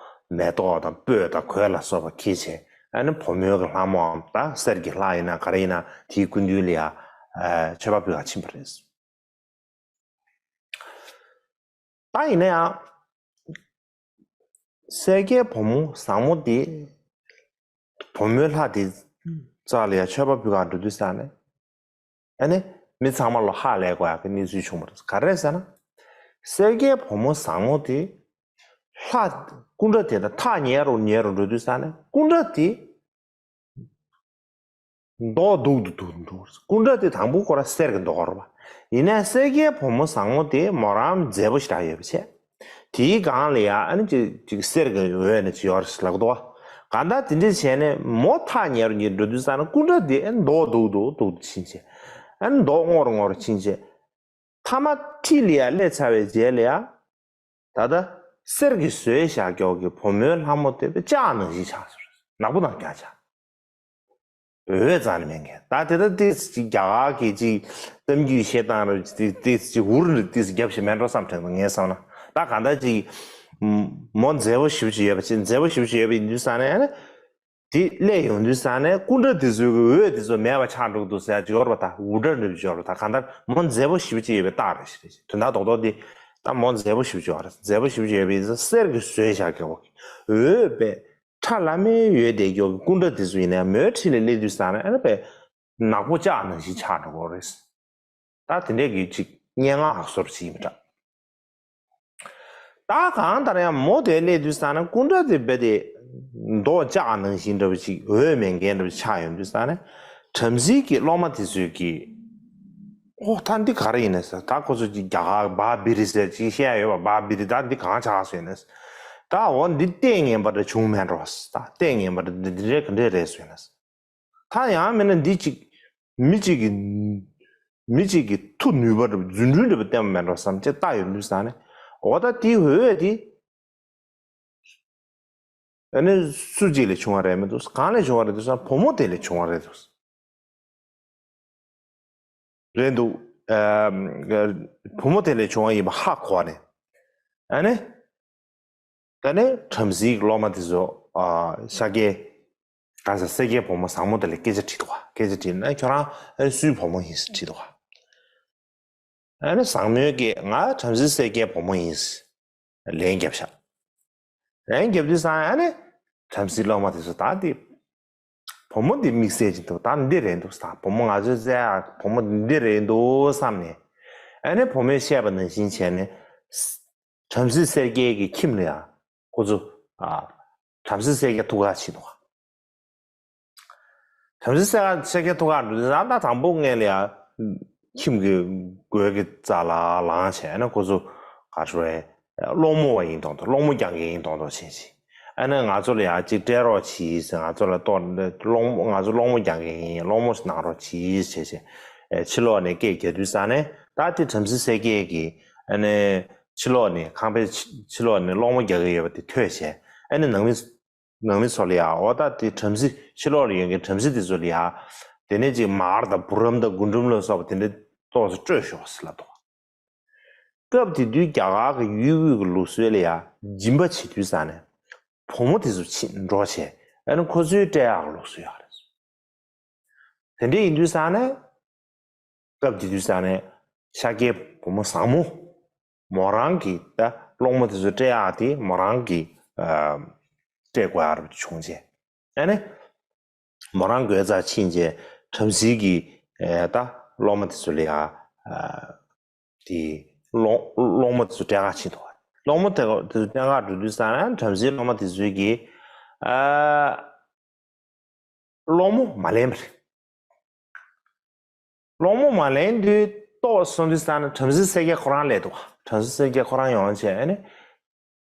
མེ་ཏོག་དང་སྤོས་དང་གོས་ལ་སོགས་པ་འཁྱེར་བྱས། ཨ་ནི་བུ་མོའི་གི་ལྷ་མོའམ་ད་གསེར་གྱི་ལྷ་ཡིན་ན་ག་རེ་ཡིན་ན་དེའི་སྐུ་མདུན་ལ་ཡ་ཨེ་མཆོད་པ་ཕུལ་ག་ཕྱིན་པ་རེད། ད་ཡིན་ན་ཡང་། སེར་སྐྱའི་བུ་མོ་བཟང་མོ་དེ། བུ་མོའི་ལྷ་དེ་རྩ་ལ་ཡ་མཆོད་པ་ཕུལ་ག་འགྲོ་དུས་ཙང་ནས། ཨ་ནི་མི་ཚང་མ་ལ་ཧ་ལས་དགོས་ཡག་གི་གནས་ཚུལ་བྱུང་བ་རེད། ག་རེ་ཟེར་ན། སེར་སྐྱའི་བུ་མོ་བཟང་མོ་དེ། ལྷ། སྐུ་འདྲ་དེ་དང་ཐག་ཉེ་རུ་ཉེ་རུ་འགྲོ་དུས་ཙང་ནས་སྐུ་འདྲ་དེ། མདོག་སྡུག་ཏུ་འདུག་འདུག་སྐུ་འདྲ་དེ་དང་པོ་ཁོ་རང་གསེར་གྱི་མདོག་རེད་པ། ཡིན་ནའི་སེར་སྐྱའི་བུ་མོ་བཟང་མོ་དེ་མོ་རང་མཛེས་པོ་ཞེ་དྲག་ཡོད་པ་བྱས། དེའི་སྒང་ལ་ཡ་ཨ་ནི་ཅིག་ཅིག་གསེར་གྱི་འོད་ནི་ཅིག་ཡོད་རེད་ལབ་འདུག་ག་གང་ལྟར་དེ་འདྲ་བྱས་ནས་མོ་ཐག་ཉེ་རུ་ཉེ་འགྲོ་དུས་ཙང་ནས་སྐུ་འདྲ་དེ་ཨ་ནི་མདོག་སྡུག་ཏུ་སྡུག་ཏུ་ཕྱིན་བྱས། ཨ་ནི་མདོག་སྔོ་རུ་སྔོ་རུ་ཕྱིན་བྱས། མཐའ་མ་ཁྲི་ལ་ཡ་སླེབས་ཚར་བའི་རྗེས་ལ་ཡ། ད་ལྟ་གསེར་གྱིས་བཟོས་བཞག་རྒྱུ་གི་བུ་མོའི་ལྷ་མོ་དེ་ལྕགས་ནང་བཞིན་ཆགས་སོང་། ནག་པོ་དང་རྒྱ་ཆ། འོད་རྩ་ནས་མེད་མཁན། ད་དེ་ལྟར་ཏོག་ཙམ་ཅིག་རྒྱ་གར་གྱི་ཅིག་གཏམ་རྒྱུད་བཤད་སྟངས་རེད། ཏོག་ཙམ་ཅིག་འུར་རེ་ཏོག་ཙམ་རྒྱབ་བཞིན་མེད་འགྲོ་བསམ་དྲན་འདུག་ངས་བསམ་ན། ད་གང་ལྟར་ཅིག་མོ་མཛེས་པོ་ཞེ་པོ་ཅིག་ཡོད་པ་ཅིག་མཛེས་པོ་ཞེ་པོ་ཅིག་ཡོད་པ་ཡིན་དུས་ཙང་ནས་ཨ་ནི། དེ་སླེབས་ཡོང་དུས་ཙང་ནས་སྐུ་འདྲ་དེ་ཚོའི་གི་འོད་དེ་ཚོ་མེད་པ་ཆགས་འགྲོ་གི་འདུག་ཟེར་ཡ་ཅིག་ཡོད་རེད་པ། ད་འུར་སྒྲ་འདྲ་པོ་ཅིག་ཡོད་རེད། ད་གང་ལྟར་མོ་མཛེས་པོ་ཞེ་པོ་ཅིག་ཡོད་པའི་རྟགས་རེད་ཞེས་རེད། དོན་དག་རྡོག་རྡོག་འདི་ད་མོ་མཛེས་པོ་ཞེ་པོ་ཅིག་ཡོད་རེད། མཛེས་པོ་ཞེ་པོ་ཅིག་ཡོད་པའི་གསེར་གྱིས་བཟོས་བཞག་གི་འོད་པས། ཁྲ་ལམ་མེ་ཡོད་བསྡད་ཀྱོག་གི་སྐུ་འདྲ་དེ་ཚོ་ཡིན་ནའི་མོའི་འཁྲིས་ལ་སླེབས་དུས་ཙང་ནས་ཨ་ནི་པས་ནག་པོ་ལྕགས་ནང་བཞིན་ཆགས་འགྲོ་གི་རེད། ད་དེ་འདྲས་ཀྱི་ཅིག་སྙན་ངག་ཧ་གོ་སོར་ཅིག་ཡིན་པ་འདྲ། ད་གང་ལྟར་ཡང་མོ་དེ་སླེབས་དུས་ཙང་ནས་སྐུ་འདྲ་དེ་རྦད་དེ་མདོག་ལྕགས་ནང་བཞིན་འདྲ་བ་ཅིག་འོད་མེད་མཁན་འདྲ་བ་ཆགས་ཡོང་དུས་ཙང་ནས་བྲམ་ཟེ་གི་སློབ་མ་དེ་ཚོས་ཀྱིས། ཨོ་ད་འདི་ག་རེ་ཡིན་ནས་ཟེར། ད་ཁོ་ཚོ་ཅིག་རྒྱ་གར་བ་བི་རི་ཟེར་ཅིག་བཤད་ཡ་ཡོད་པ། བ་བི་རི་ད་འདི་གང་ཆགས་སོང་ཡིན་ནས། ད་འོ་འདི་ལྟས་ངན་པ་འདྲ་བྱུང་མེད་འགྲོ། ད་ལྟས་ངན་པ་འདྲ་འདི་འདི་འདྲའི་ག་འདྲས་རེད་སོང་ཡིན་ནས། ད་ཡང་མིན་ན་འདི་ཅིག་མི་གཅིག་གི་མི་གཅིག་གི་མཐུ་ནུས་པ་འདྲ་པོ་རྫུ་འཕྲུལ་འདྲ་པོ་བསྟན་པ་མེད་འགྲོ་བསམ་ཅིག་ལྟ་ཡོང་དུས་ཙང་ནས། འོ་ད་དེའི་འོད་དེ་ཨ་ནི་སུ་གཅིག་ལས་བྱུང་བ་རེད་མི་འདུག་གང་ལས་བྱུང་བ་རེད་འདུག་ཟེར་ན་བུ་མོ་དེ་ལས་བྱུང་བ་རེད་འདུག་རེད་འདུག་ཨ་བུ་མོ་དེ་ལས་བྱུང་བ་ཡིན་པ་ཧ་གོ་བ་ནས། ཨ་ནི། ད་ནི་བྲམ་ཟེའི་སློབ་མ་དེ་ཚོ་ཨ་ཤཱཀྱའི་ག་ས་སེར་སྐྱའི་བུ་མོ་བཟང་མོ་དེ་ལ་སྐད་ཆ་དྲིས་འདུག་ག་སྐད་ཆ་དྲིས་ན་ཁྱོད་རང་ཨ་ནི་སུའི་བུ་མོ་ཡིན་ཟེར་དྲིས་འདུག་ག་ཨ་ནི་བཟང་མོས་ཀྱིས་ང་བྲམ་ཟེ་སེར་སྐྱའི་བུ་མོ་ཡིན་ཟེར་ལན་བརྒྱབ་ཤག་ལན་བརྒྱབ་དུས་ཙང་ཨ་ནི་བྲམ་ཟེའི་སློབ་མ་དེ་ཚོ་ད་དེ། བུ་མོ་འདི་དམིགས་བསལ་ཅིག་འདུག་ད་འདི་རེད་འདུག་ད་བུ་མོ་ང་ཚོའི་རྩ་བ་བུ་མོ་འདི་རེད་འདུག་བསམ་ནས། ཨ་ནི་བུ་མོས་བཤད་པ་ནང་བཞིན་བྱས་ནས། བྲམ་ཟེ་སེར་སྐྱའི་གི་ཁྱིམ་ལ་ཡང་ཁོ་ཚོ་ཨ་བྲམ་ཟེ་སེར་སྐྱ་ཐུག་ག་ཕྱིན་འདུག་བྲམ་ཟེ་སེར་སྐྱ་ཐུག་ག་འགྲོ་དུས་ད་དང་པོ་སྔོན་ལ་ཡང་ཁྱིམ་གྱི་སྒོའི་གི་རྩ་ལ་ལངས་བྱས་ནས་ཁོ་ཚོ་ག་རེ་ཟེར་སློང་མོ་བ་ཡིན་མདོག་མདོག་སློང་མོ་རྒྱག་མཁན་ཡིན་མདོག་མདོག་བྱས་ཤིང་། ཨ་ནི་ང་ཚོ་ལ་ཡང་ཅིག་སྤྲད་རོགས་གྱིས་ཟེར། ང་ཚོ་ལ་གཏོར་སློང་མོ། ང་ཚོ་སློང་མོ་རྒྱག་མཁན་ཡིན། སློང་མོ་གནང་རོགས་གྱིས་བྱས་བྱས། ཨེ་ཕྱི་ལོགས་ནས་སྐད་རྒྱག་དུས་ཙང་ནས། ད་དེ་བྲམ་ཟེ་གསལ་རྒྱལ་གྱིས་ཨ་ནི་ཕྱི་ལོགས་ནས། ཁང་པའི་ཕྱི་ཕྱི་ལོགས་ནས་སློང་མོ་རྒྱག་གི་ཡོད་པ་དེ་ཐོས་བྱས། ཨ་ནི་ནང་མི་ནང་མི་ཚོ་ལ་ཡང་། འོ་ད་དེ་བྲམ་ཟེ། ཕྱི་ལོགས་ལ་ཡོད་མཁན་བྲམ་ཟེ་དེ་ཚོ་ལ་ཡང་དེ་ནས་ཅིག་མར་དང་བུ་རམ་དང་རྒུན་འབྲུམ་ལ་སོགས་པ་དེ་འདྲ་ཏོག་ཙམ་སྤྲོད་ཤོག་ཟེར་ལབ་འདུག། སྐབས་དེ་དུས་རྒྱ་གར་གྱི་ཡུལ་དབུས་ཀྱི་ལུགས་སྲོལ་ལ་ཡང་སྦྱིན་པ་བྱེད་དུས་ཙང་ནས་བུ་མོ་དེ་ཚོ་ཕྱིན་འགྲོ་བྱས། ཨ་ནི་ཁོ་ཚོའི་སྤྲད་ཡག་གི་ལུགས་སྲོལ་ཡོད་རེད། དེ་འདྲ་ཡིན་དུས་ཙང་ནས། སྐབས་དེ་དུས་ཙང་ནས་ཤཱཀྱའི་བུ་མོ་བཟང་མོ། མོ་རང་གི་ད་སློང་མོ་དེ་ཚོ་སྤྲད་ཡག་དེ་མོ་རང་གི་ཨ་སྤྲད་དགོས་ཡག་རུ་བྱུང་བྱས། ཨ་ནི་མོ་རང་དགོས་རྩ་ཕྱིན་བྱས། བྲམ་ཟེ་གི་ཨ་ད་སློང་མོ་དེ་ཚོ་ལ་ཡང་ཨ་དེ་སློང་སློང་མོ་དེ་ཚོ་སྤྲད་ག་ཕྱིན་འདུག། སློང་མོ་དེ་དེ་ཚོ་སྤྲད་ག་འགྲོ་དུས་ཙང་ནས་བྲམ་ཟེའི་སློང་མོ་དེ་ཚོས་ཀྱིས་ཨ། སློང་མོ་མ་ལེན་པ་རེད། སློང་མོ་མ་ལེན་དུས་ཏོག་སོང་དུས་ཙང་ནས་བྲམ་ཟེ་གསལ་རྒྱལ་ཁོ་རང་སླེབས་འདུག། བྲམ་ཟེ་གསལ་རྒྱལ་ཁོ་རང་ཡོང་བྱས་ནས་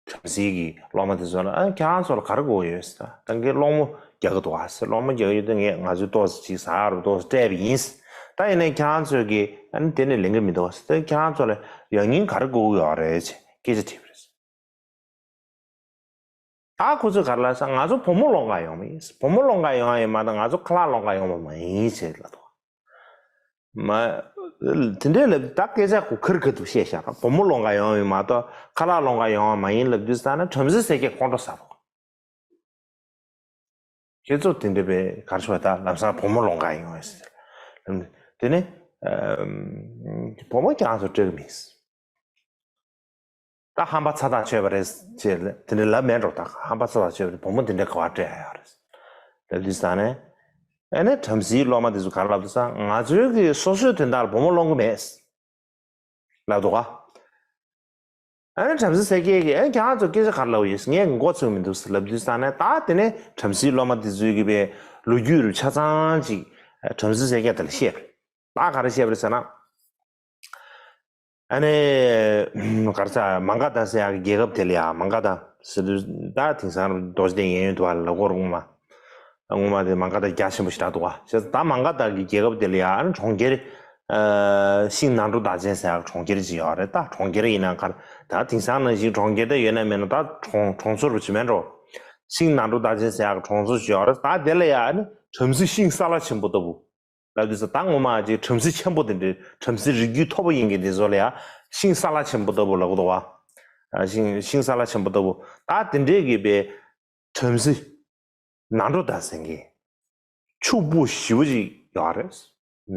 བྲམ་ཟེ་གི་སློབ་མ་དེ་ཚོ་ལ། ཨ། ཁྱེད་རང་ཚོ་ལ་ག་རེ་དགོས་ཡོད་ཟེར། ད་ངས་སློང་མོ་རྒྱག་གི་འདུག་ཨ་ཟེར། སློང་མོ་རྒྱག་གི་ཡོད་དུས་ངས་ང་ཚོའི་ཏོག་ཙམ་ཅིག་ཟ་ཡག་རུ་ཏོག་ཙམ་སྤྲད་པ་ཡིན་ཟེར། ད་ཡིན་ནའི་ཁྱེད་རང་ཚོས་ཀྱིས་ཨ་ནི་དེ་ནས་ལེན་གི་མི་འདུག་ཟེར། ད་ཁྱེད་རང་ཚོ་ལ་ཡང་སྙིང་ག་རེ་དགོས་ཀྱི་ཡོད་རེད་ཅེས་སྐད་ཆ་དྲིས་པ་རེད། ད་ཁོ་ཚོས་ག་རེ་ལབ་ཟེར། ང་ཚོ་བུ་མོ་སློང་ག་ཡོང་བ་ཡིན། བུ་མོ་སློང་ག་ཡོང་བ་ཡིན་མ་གཏོགས་ང་ཚོ་ཁ་ལག་སློང་ག་ཡོང་བ་མ་ཡིན་ཞེས་ལབ་འདུག། མ། དེ་འདྲའི་ལབ། ད་སྐད་ཆ་ཁོ་ཁེར་ཁེར་དུ་བཤད་བཞག་ར། བུ་མོ་སློང་ག་ཡོང་བ་ཡིན་མ་གཏོགས་ཁ་ལག་སློང་ག་ཡོང་བ་མ་ཡིན་ལབ་དུས་ཙང་ནས་བྲམ་ཟེ་གསལ་རྒྱལ་ཁོང་ཁྲོ་ཟ་འདུག། ཁྱེད་ཚོ་དེ་འདྲ་བའི་ག་རེ་ཞུ་བ། ད་ལམ་སང་བུ་མོ་སློང་ག་ཡོང་ཟེར། དེ་ནས་ཨམ། བུ་མོ་ཁྱེད་རང་ཚོ་སྤྲད་གི་མིན། ད་ཧམ་པ་ཚ་ཐག་ཆོད་པ་རེད་ཅེས་དེ་འདྲ་ལབ་མེད་འགྲོ། ད་ཧམ་པ་ཚ་ཐག་ཆོད་པ་རེད། བུ་མོ་དེ་འདྲ་ག་པར་སྤྲད་ཡ་ཡོད་རེད་ལབ་དུས་ཙང་ནས། ཨ་ནི་བྲམ་ཟེའི་སློབ་མ་དེ་ཚོ་ག་རེ་ལབ་འདུག་ཟེར། ང་ཚོའི་གི་སོ་སོའི་དོན་དག་ལ་བུ་མོ་སློང་གི་མེད་ལབ་འདུག་ག། ཨ་ནི་བྲམ་ཟེ་གསལ་རྒྱལ་གྱིས། ཨ། ཁྱེད་རང་ཚོ་སྐད་ཆ་ག་རེ་ལབ་ཡོད་ཟེར། ངས་མགོ་ཚོས་མི་འདུག་ཟེར་ལབ་དུས་ཙང་ནས། ད་དེ་ནས་བྲམ་ཟེའི་སློབ་མ་དེ་ཚོའི་གི་པའི་ལོ་རྒྱུས་རུ་ཆ་ཚང་ཅིག་བྲམ་ཟེ་གསལ་རྒྱལ་དེ་ལ་བཤད་པ་རེད། ད་ག་རེ་བཤད་པ་རེད་ཟེར་ན། ཨ་ནི་ག་རེ་ཟེར། མ་ག་དྷ་ཟེར་ཡག་གི་རྒྱལ་ཁབ་དེ་ལ་ཡ། མ་ག་དྷ་ཟེར་དུས་ད་དེང་སང་རྡོ་རྗེ་གདན་གཡས་གཡོན་དུ་བ་ལ་གོར་ངོ་མ། སྔོན་མ་དེ་མ་ག་དྷ་རྒྱ་ཆེན་པོ་ཞིག་རག་འདུག་ག། བྱས་ཙང་ད་མ་ག་དྷ་གི་རྒྱལ་ཁབ་དེ་ལ་ཡ་ཨ་ནི་གྲོང་ཁྱེར། ཨ། ཤིང་ནང་འབྲུག་བདག་ཆེན་ཟེར་ཡག་གྲོང་ཁྱེར་ཅིག་ཡོད་རེད། ད་གྲོང་ཁྱེར་ཡིན་ན་ག་རེ། ད་དེང་སང་ནང་བཞིན་གྲོང་ཁྱེར་ད་ཡོད་ན་མེད་ན་ད་གྲོང་གྲོང་ཚོ་རུ་ཅིག་མེད་འགྲོ། ཤིང་ནང་འབྲུག་བདག་ཆེན་ཟེར་ཡག་གྲོང་ཚོ་ཅིག་ཡོད་རེད། ད་དེ་ལ་ཡ་ཨ་ནི་བྲམ་ཟེ་ཤིང་སཱ་ལ་ཆེན་པོ་ལྟ་བུ་ལབ་དུས་ཙང་། ད་ངོ་མ་ཅིག་བྲམ་ཟེ་ཆེན་པོ་དེ་འདྲའི། བྲམ་ཟེ་རིགས་རྒྱུད་མཐོ་པོ་ཡིན་མཁན་དེ་ཚོ་ལ་ཡ་ཤིང་སཱ་ལ་ཆེན་པོ་ལྟ་བུ་ལབ་གི་འདུག་ག། ཨ། ཤིང་ཤིང་སཱ་ལ་ཆེན་པོ་ལྟ་བུ། ད་དེ་འདྲའི་གི་པའི་བྲམ་ཟེ་ནང་འབྲུག་བདག་ཟེར་མཁན་ཕྱུག་པོ་ཞེ་པོ་ཅིག་ཡོད་རེད།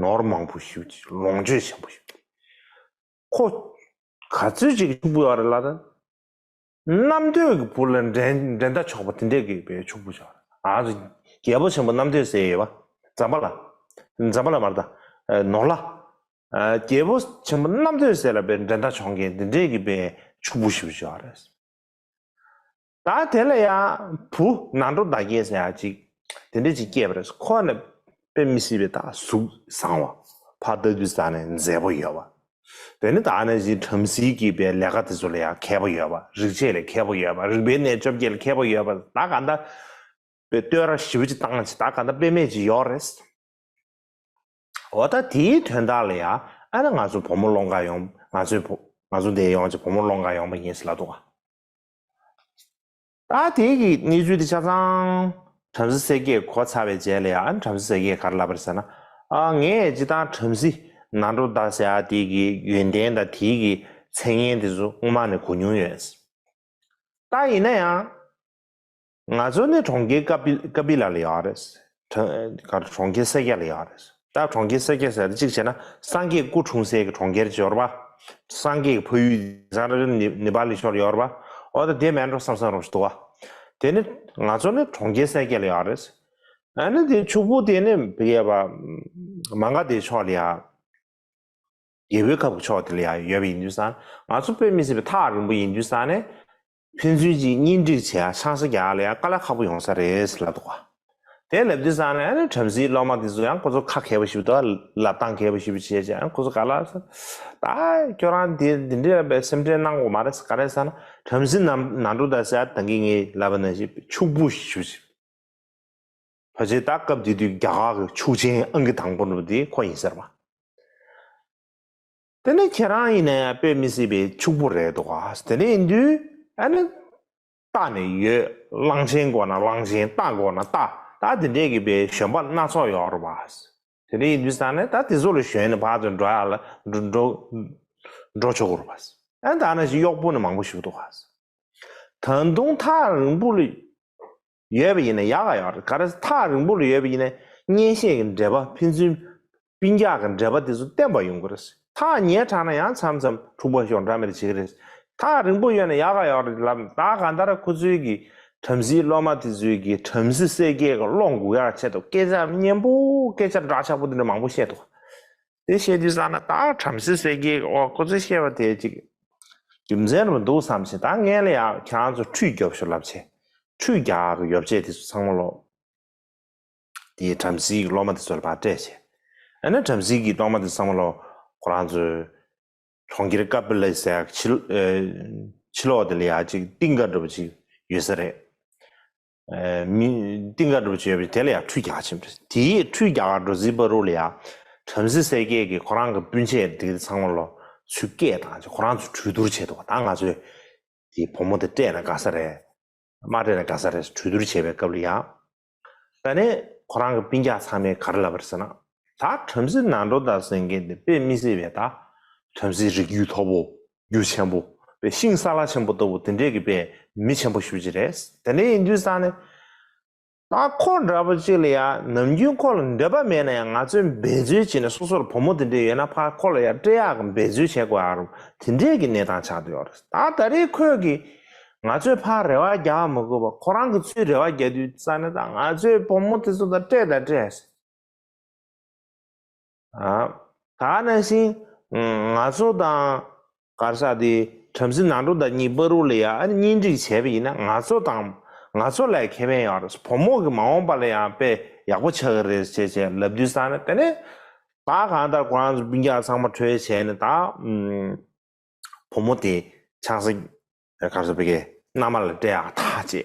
ནོར་མང་པོ་ཞེ་པོ་ཅིག། ལོངས་སྤྱོད་ཆེན་པོ་ཞེ་པོ་ཅིག། ཁོ་ག་ཚོད་ཅིག་ཕྱུག་པོ་ཡོད་རེད་ལབ་ན། རྣམ་ཐོས་ཀྱི་བུ་ལ་འགྲན་འགྲན་ཟླ་ཆོག་པ་དེ་འདྲས་ཀྱི་པའི་ཕྱུག་པོ་ཆགས་རེད། ང་ཚོ་རྒྱལ་པོ་ཆེན་པོ་རྣམ་ཐོས་ཟེར་ཡོད་པ། ཛམ་བྷ་ལ། ཛམ་བྷ་ལ་མ་རེད་ད། ཨ། ནོར་ལྷ། ཨ། རྒྱལ་པོ་ཆེན་པོ་རྣམ་ཐོས་ཟེར་ལབ་པའི་འགྲན་ཟླ་ཆོག་མཁན་དེ་འདྲས་ཀྱི་པའི་ཕྱུག་པོ་ཞེ་པོ་ཅིག་ཡོད་རེད། ད་དེ་ལ་ཡང་བུ་ནང་འབྲུག་བདག་རྒྱལ་ཟེར་ཡག་ཅིག་དེ་འདྲས་ཅིག་སྐྱེས་པ་རེད། ཁོ་ནི་དཔེ་མི་སྲིད་པའི་ད་གཟུགས་བཟང་བ། ཕར་ལྟ་དུས་ཙང་ནས་མཛེས་པོ་ཡོད་པ། དེ་ནི་ད་ནང་བཞིན་བྲམ་ཟེའི་གི་པའི་ལས་ཀ་དེ་ཚོ་ལ་ཡང་མཁས་པོ་ཡོད་པ། རིག་བྱེད་ལ་མཁས་པོ་ཡོད་པ། རིག་པའི་གནས་བཅོ་བརྒྱད་ལ་མཁས་པོ་ཡོད་པ། ད་ག་འདྲ་པའི་བསྟོད་ར་ཞེ་པོ་ཅིག་བཏང་ཅིག། ད་ག་འདྲ་དཔེ་མེད་ཅིག་ཡོད་རེད། འོ་ད་དེའི་དོན་དག་ལ་ཡང་ཨ་ནི་ང་ཚོ་བུ་མོ་སློང་ག་ཡོང་། ང་ཚོའི་བུ་ང་ཚོ་འདིར་ཡོང་ཅིག་བུ་མོ་སློང་ག་ཡོང་བ་ཡིན་ཟེར་ལབ་འདུག་ག། ད་དེ་གི་གནས་ཚུལ་དེ་ཆ་ཚང་བྲམ་ཟེ་གསལ་རྒྱལ་གོ་ཚར་བའི་རྗེས་ལ་ཡང་། ཨ་ནི་བྲམ་ཟེ་གསལ་རྒྱལ་ག་རེ་ལབ་པ་རེད་ཟེར་ན། ཨ། ངས་སྤྱིར་བཏང་བྲམ་ཟེ་ནང་འབྲུག་བདག་ཟེར་ཡག་དེ་གི་ཡོན་ཏན་དང་དེ་གི་མཚན་སྙན་དེ་ཚོ་སྔོན་མ་ནས་གོ་མྱོང་ཡོད། ད་ཡིན་ན་ཡང་ང་ཚོ་ནི་གྲོང་ཁྱེར་ཀ་པི་ཀ་པི་ལ་ལ་ཡོད་རེད། གྲོང་གྲོང་ཁྱེར་གསལ་རྒྱལ་ལ་ཡོད་རེད། ད་གྲོང་ཁྱེར་གསལ་རྒྱལ་ཟེར་ཏེ་གཅིག་བྱས་ན་སངས་རྒྱས་སྐུ་འཁྲུངས་སའི་གི་གྲོང་ཁྱེར་ཅིག་ཡོད་རེད་པ། སངས་རྒྱས་ཀྱི་ཕ་ཡུལ་ཟ་ར་ནི་ནེ་པ་ལི་ཕྱོགས་ལ་ཡོད་རེད་པ། འོ་ད་དེ་མེད་འགྲོ་བསམ་བསམ་རོགས་ཞིག་འདུག་བ། དེ་ནི་ང་ཚོ་ནི་གྲོང་ཁྱེར་གསལ་རྒྱལ་ལ་ཡོད་རེད། ཨ་ནི་དེ་ཕྱུག་པོ་དེ་ནི་བི་ཡ་པ་མ་ག་དྷའི་ཕྱོགས་ལ་ཡ། རྒྱལ་པོའི་ཁབ་ཀྱི་ཕྱོགས་དེ་ལ་ཡང་ཡོད་པ་ཡིན་དུས་ཙང་། ང་ཚོ་དཔེ་མི་སྲིད་པའི་ཐག་རིང་པོ་ཡིན་དུས་ཙང་ནས། ཕན་ཚུན་གྱི་གཉེན་སྒྲིག་བྱེད་ཡ། ཆང་ས་རྒྱག་ཡ་ལ་ཡང་དཀའ་ལས་ཁག་པོ་ཡོང་ས་རེད་ཟེར་ལབ་འདུག་ག། དེ་ལབ་དུས་ཙང་ནས་ཨ་ནི་བྲམ་ཟེའི་སློབ་མ་དེ་ཚོ་ཡང་ཁོ་ཚོ་ཁ་མཁས་པོ་ཞིག་འདུག་ལབ་སྟངས་མཁས་པོ་ཞིག་བྱས་བྱས། ཨ་ཁོ་ཚོ་ག་ལ་ཟེར། ད་ཁྱོད་རང་དེ་འདི་འདྲའི་བའི་སེམས་ཁྲལ་གནང་དགོས་མ་རེད། ག་རེ་ཟེར་ན་བྲམ་ཟེ་ནང་ནང་འགྲོ་ད་ཟེར་ད་གིན་ངས་ལབ་པ་ནང་བཞིན་ཕྱུག་པོ་ཞིག་ཕལ་ཆེར་ད་སྐབས་དེ་དུས་རྒྱ་གར་གྱི་ཕྱུག་ཆེན་ཨང་ཀི་དང་པོ་འགྲོ་དེ་ཁོ་ཡིན་ཟེར་བ། དེ་ནས་ཁྱེད་རང་ཡིན་ན་ཡང་དཔེ་མི་སྲིད་པའི་ཕྱུག་པོ་རེད་འདུག་ག་དེ་འདྲ་ཡིན་དུས་ཨ་ནི་རྟ་ནི་ཡོད། གླང་ཆེན་དགོས་ན་གླང་ཆེན། རྟ་དགོས་ན་རྟ། ད་དེ་འདྲས་ཀྱི་པའི་ཞོན་པ་སྣ་ཚོགས་ཡོད་རེད་པ། དེ་འདྲ་ཡིན་དུས་ཙང་ནས་ད་དེ་ཚོ་ལ་ཞོན་ནས་ཕར་ཚུར་འགྲོ་ཡག་ལ་འགྲོ་འགྲོ་འགྲོ་ཆོག་གི་རེད་པ། ཨ་ནི་ད་ནང་བཞིན་གཡོག་པོ་ནི་མང་པོ་ཞིག་འདུག་ག་ད་དུང་ཐག་རིང་པོ་ལ་ཡོད་པ་ཡིན་ན་ཡག་ག་ཡོད་རེད། ག་རེ་ཐག་རིང་པོ་ལ་ཡོད་པ་ཡིན་ན་གཉེན་བཤེས་ཀྱི་འབྲེལ་བ། ཕན་ཚུན་སྤུན་ཀྱག་གི་འབྲེལ་བ་དེ་ཚོ་བརྟན་པ་ཡོང་གི་རེད། ཐག་ཉེ་དྲགས་ན་ཡང་མཚམས་མཚམས་འཁྲུག་པ་ཤོར་འདྲ་མི་འདྲ་བྱེད་ཀྱི་རེད། ཐག་རིང་པོ་ཡོད་ན་ཡག་ག་ཡོད་རེད་ལབ། ད་གང་ལྟར་ཁོ་ཚོའི་གི་བྲམ་ཟེའི་སློབ་མ་དེ་ཚོའི་གི་བྲམ་ཟེ་སེར་སྐྱའི་གི་བློ་འགུག་ཡག་ཆེད་དུ་སྐད་ཆ་སྙན་པོ་སྐད་ཆ་འདྲ་ཆགས་པོ་དེ་འདྲ་མང་པོ་བཤད་འདུག་དེ་བཤད་དུས་ཙང་ན་ད་བྲམ་ཟེ་སེར་སྐྱའི་གི་ཨོ་ཁོ་ཚོས་བཤད་པ་དེ་ཅིག་རྒྱུ་མཚན་རུ་འདུག་བསམ་བྱས། ད་སྔོན་ལ་ཡང་ཁྱེད་རང་ཚོ་ཁྲུས་རྒྱོབ་ཤོག་ལབ་བྱས། ཁྲུས་རྒྱག་གི་ཡོ་བྱད་དེ་ཚོ་ཚང་མ་ལོ། དེའི་བྲམ་ཟེའི་གི་སློབ་མ་དེ་ཚོ་ལ་ཕར་སྤྲད་བྱས། ཨ་ནི་བྲམ་ཟེའི་གི་སློབ་མ་དེ་ཚང་མ་ལོ་ཁོ་རང་ཚོའི་གྲོང་ཁྱེར་ཀ་པི་ལ་ཟེར་ཡག་ཕྱི་ལོགས་དེ་ལ་ཡ་ཅིག་རྟིང་ཀ་འདྲ་པོ་ཅིག་ཡོད་ས་རེད། མི་རྟིང་ཀ་འདྲ་པོ་ཅིག་ཡོད་པ་དེ་ལ་ཡ་ཁྲུས་རྒྱག་ཕྱིན་པ་རེད། དེའི་ཁྲུས་རྒྱག་ག་འགྲོ་རྩིས་པ་རུ་ལ་ཡ་བྲམ་ཟེ་སེར་སྐྱའི་གི་ཁོ་རང་གི་སྤུན་མཆེད་དེ་ཚང་མ་ལོ་ཚུར་སྐད་བཏང་བྱས་ཁོ་རང་ཚོ་གྲོས་བསྡུར་བྱས་འདུག་ད་ང་ཚོས་དེའི་བུ་མོ་དེ་སྤྲད་ན་དགའ་ས་རེད། མ་སྤྲད་ན་དགའ་ས་རེད་གྲོས་བསྡུར་བྱས་པའི་སྐབས་ལ་ཡང་། ད་ནས་ཁོ་རང་གི་སྤུན་ཀྱག་ཚང་མས་ག་རེ་ལབ་པ་རེད་ཟེར་ན། ད་བྲམ་ཟེ་ནང་འགྲོ་དང་ཟེར་མཁན་དེ་དཔེ་མི་སྲིད་པའི་ད་བྲམ་ཟེའི་རིགས་རྒྱུད་མཐོ་པོ་རྒྱུ་ཆེན་པོ་དཔེ་ཤིང་སཱ་ལ་ཆེན་པོ་ལྟ་བུ་དེ་འདྲས་ཀྱི་དཔེ་མི་ཆེན་པོ་ཞེ་པོ་ཅིག་རེད། དེ་འདྲས་ཡིན་དུས་ཙང་ནས། ད་ཁོ་འདྲ་པོ་ཅིག་ལ་ཡང་ནམ་རྒྱུན་ཁོ་ལ་འདོད་པ་མེད་ན་ཡང་ང་ཚོས་འབད་རྩོལ་བྱས་ནས་སོ་སོར་བུ་མོ་དེ་འདྲས་ཡོད་ན་ཕར་ཁོ་ལ་ཡང་སྤྲད་ཡག་གི་འབད་རྩོལ་བྱེད་དགོས་ཡག་རུ་དེ་འདྲས་ཀྱི་གནས་སྟངས་ཆགས་བསྡད་ཡོད་རེད། ད་ད་རེས་ཁོས་ཀྱིས་ང་ཚོས་ཕར་རེ་བ་རྒྱག་མ་དགོས་པ་ཁོ་རང་གིས་ཚུར་རེ་བ་རྒྱག་དུས་ཙ་ནས་ད་ང་ཚོས་བུ་མོ་དེ་ཚོ་དང་སྤྲད་དང་སྤྲད། ཨ། ད་ནང་བཞིན་ང་ཚོ་དང་གར་ས་དེ་བྲམ་ཟེ་ནང་འགྲོ་དང་གཉིས་བར་དུ་ལ་ཡ་ཨ་ནི་གཉེན་སྒྲིག་བྱས་པ་ཡིན་ན་ང་ཚོ་དང་ང་ཚོ་ལ་ཁེ་ཕན་ཡོད་རེད། བུ་མོ་གི་མ་འོངས་པ་ལ་ཡང་དཔེ་ཡག་པོ་ཆགས་ཀྱི་རེད་ཅེས་བྱས་ལབ་དུས་ཙང་ནས་དེ་ནས་ད་གང་ལྟར་ཁོ་རང་ཚོ་སྤུན་ཀྱག་ཚང་མ་གྲོས་བྱས་ནས་ད་བུ་མོ་དེ་ཆང་ས་གར་ས་བི་ཀའི་མནའ་མ་ལ་སྤྲད་ཡག་ཐག་བཅད།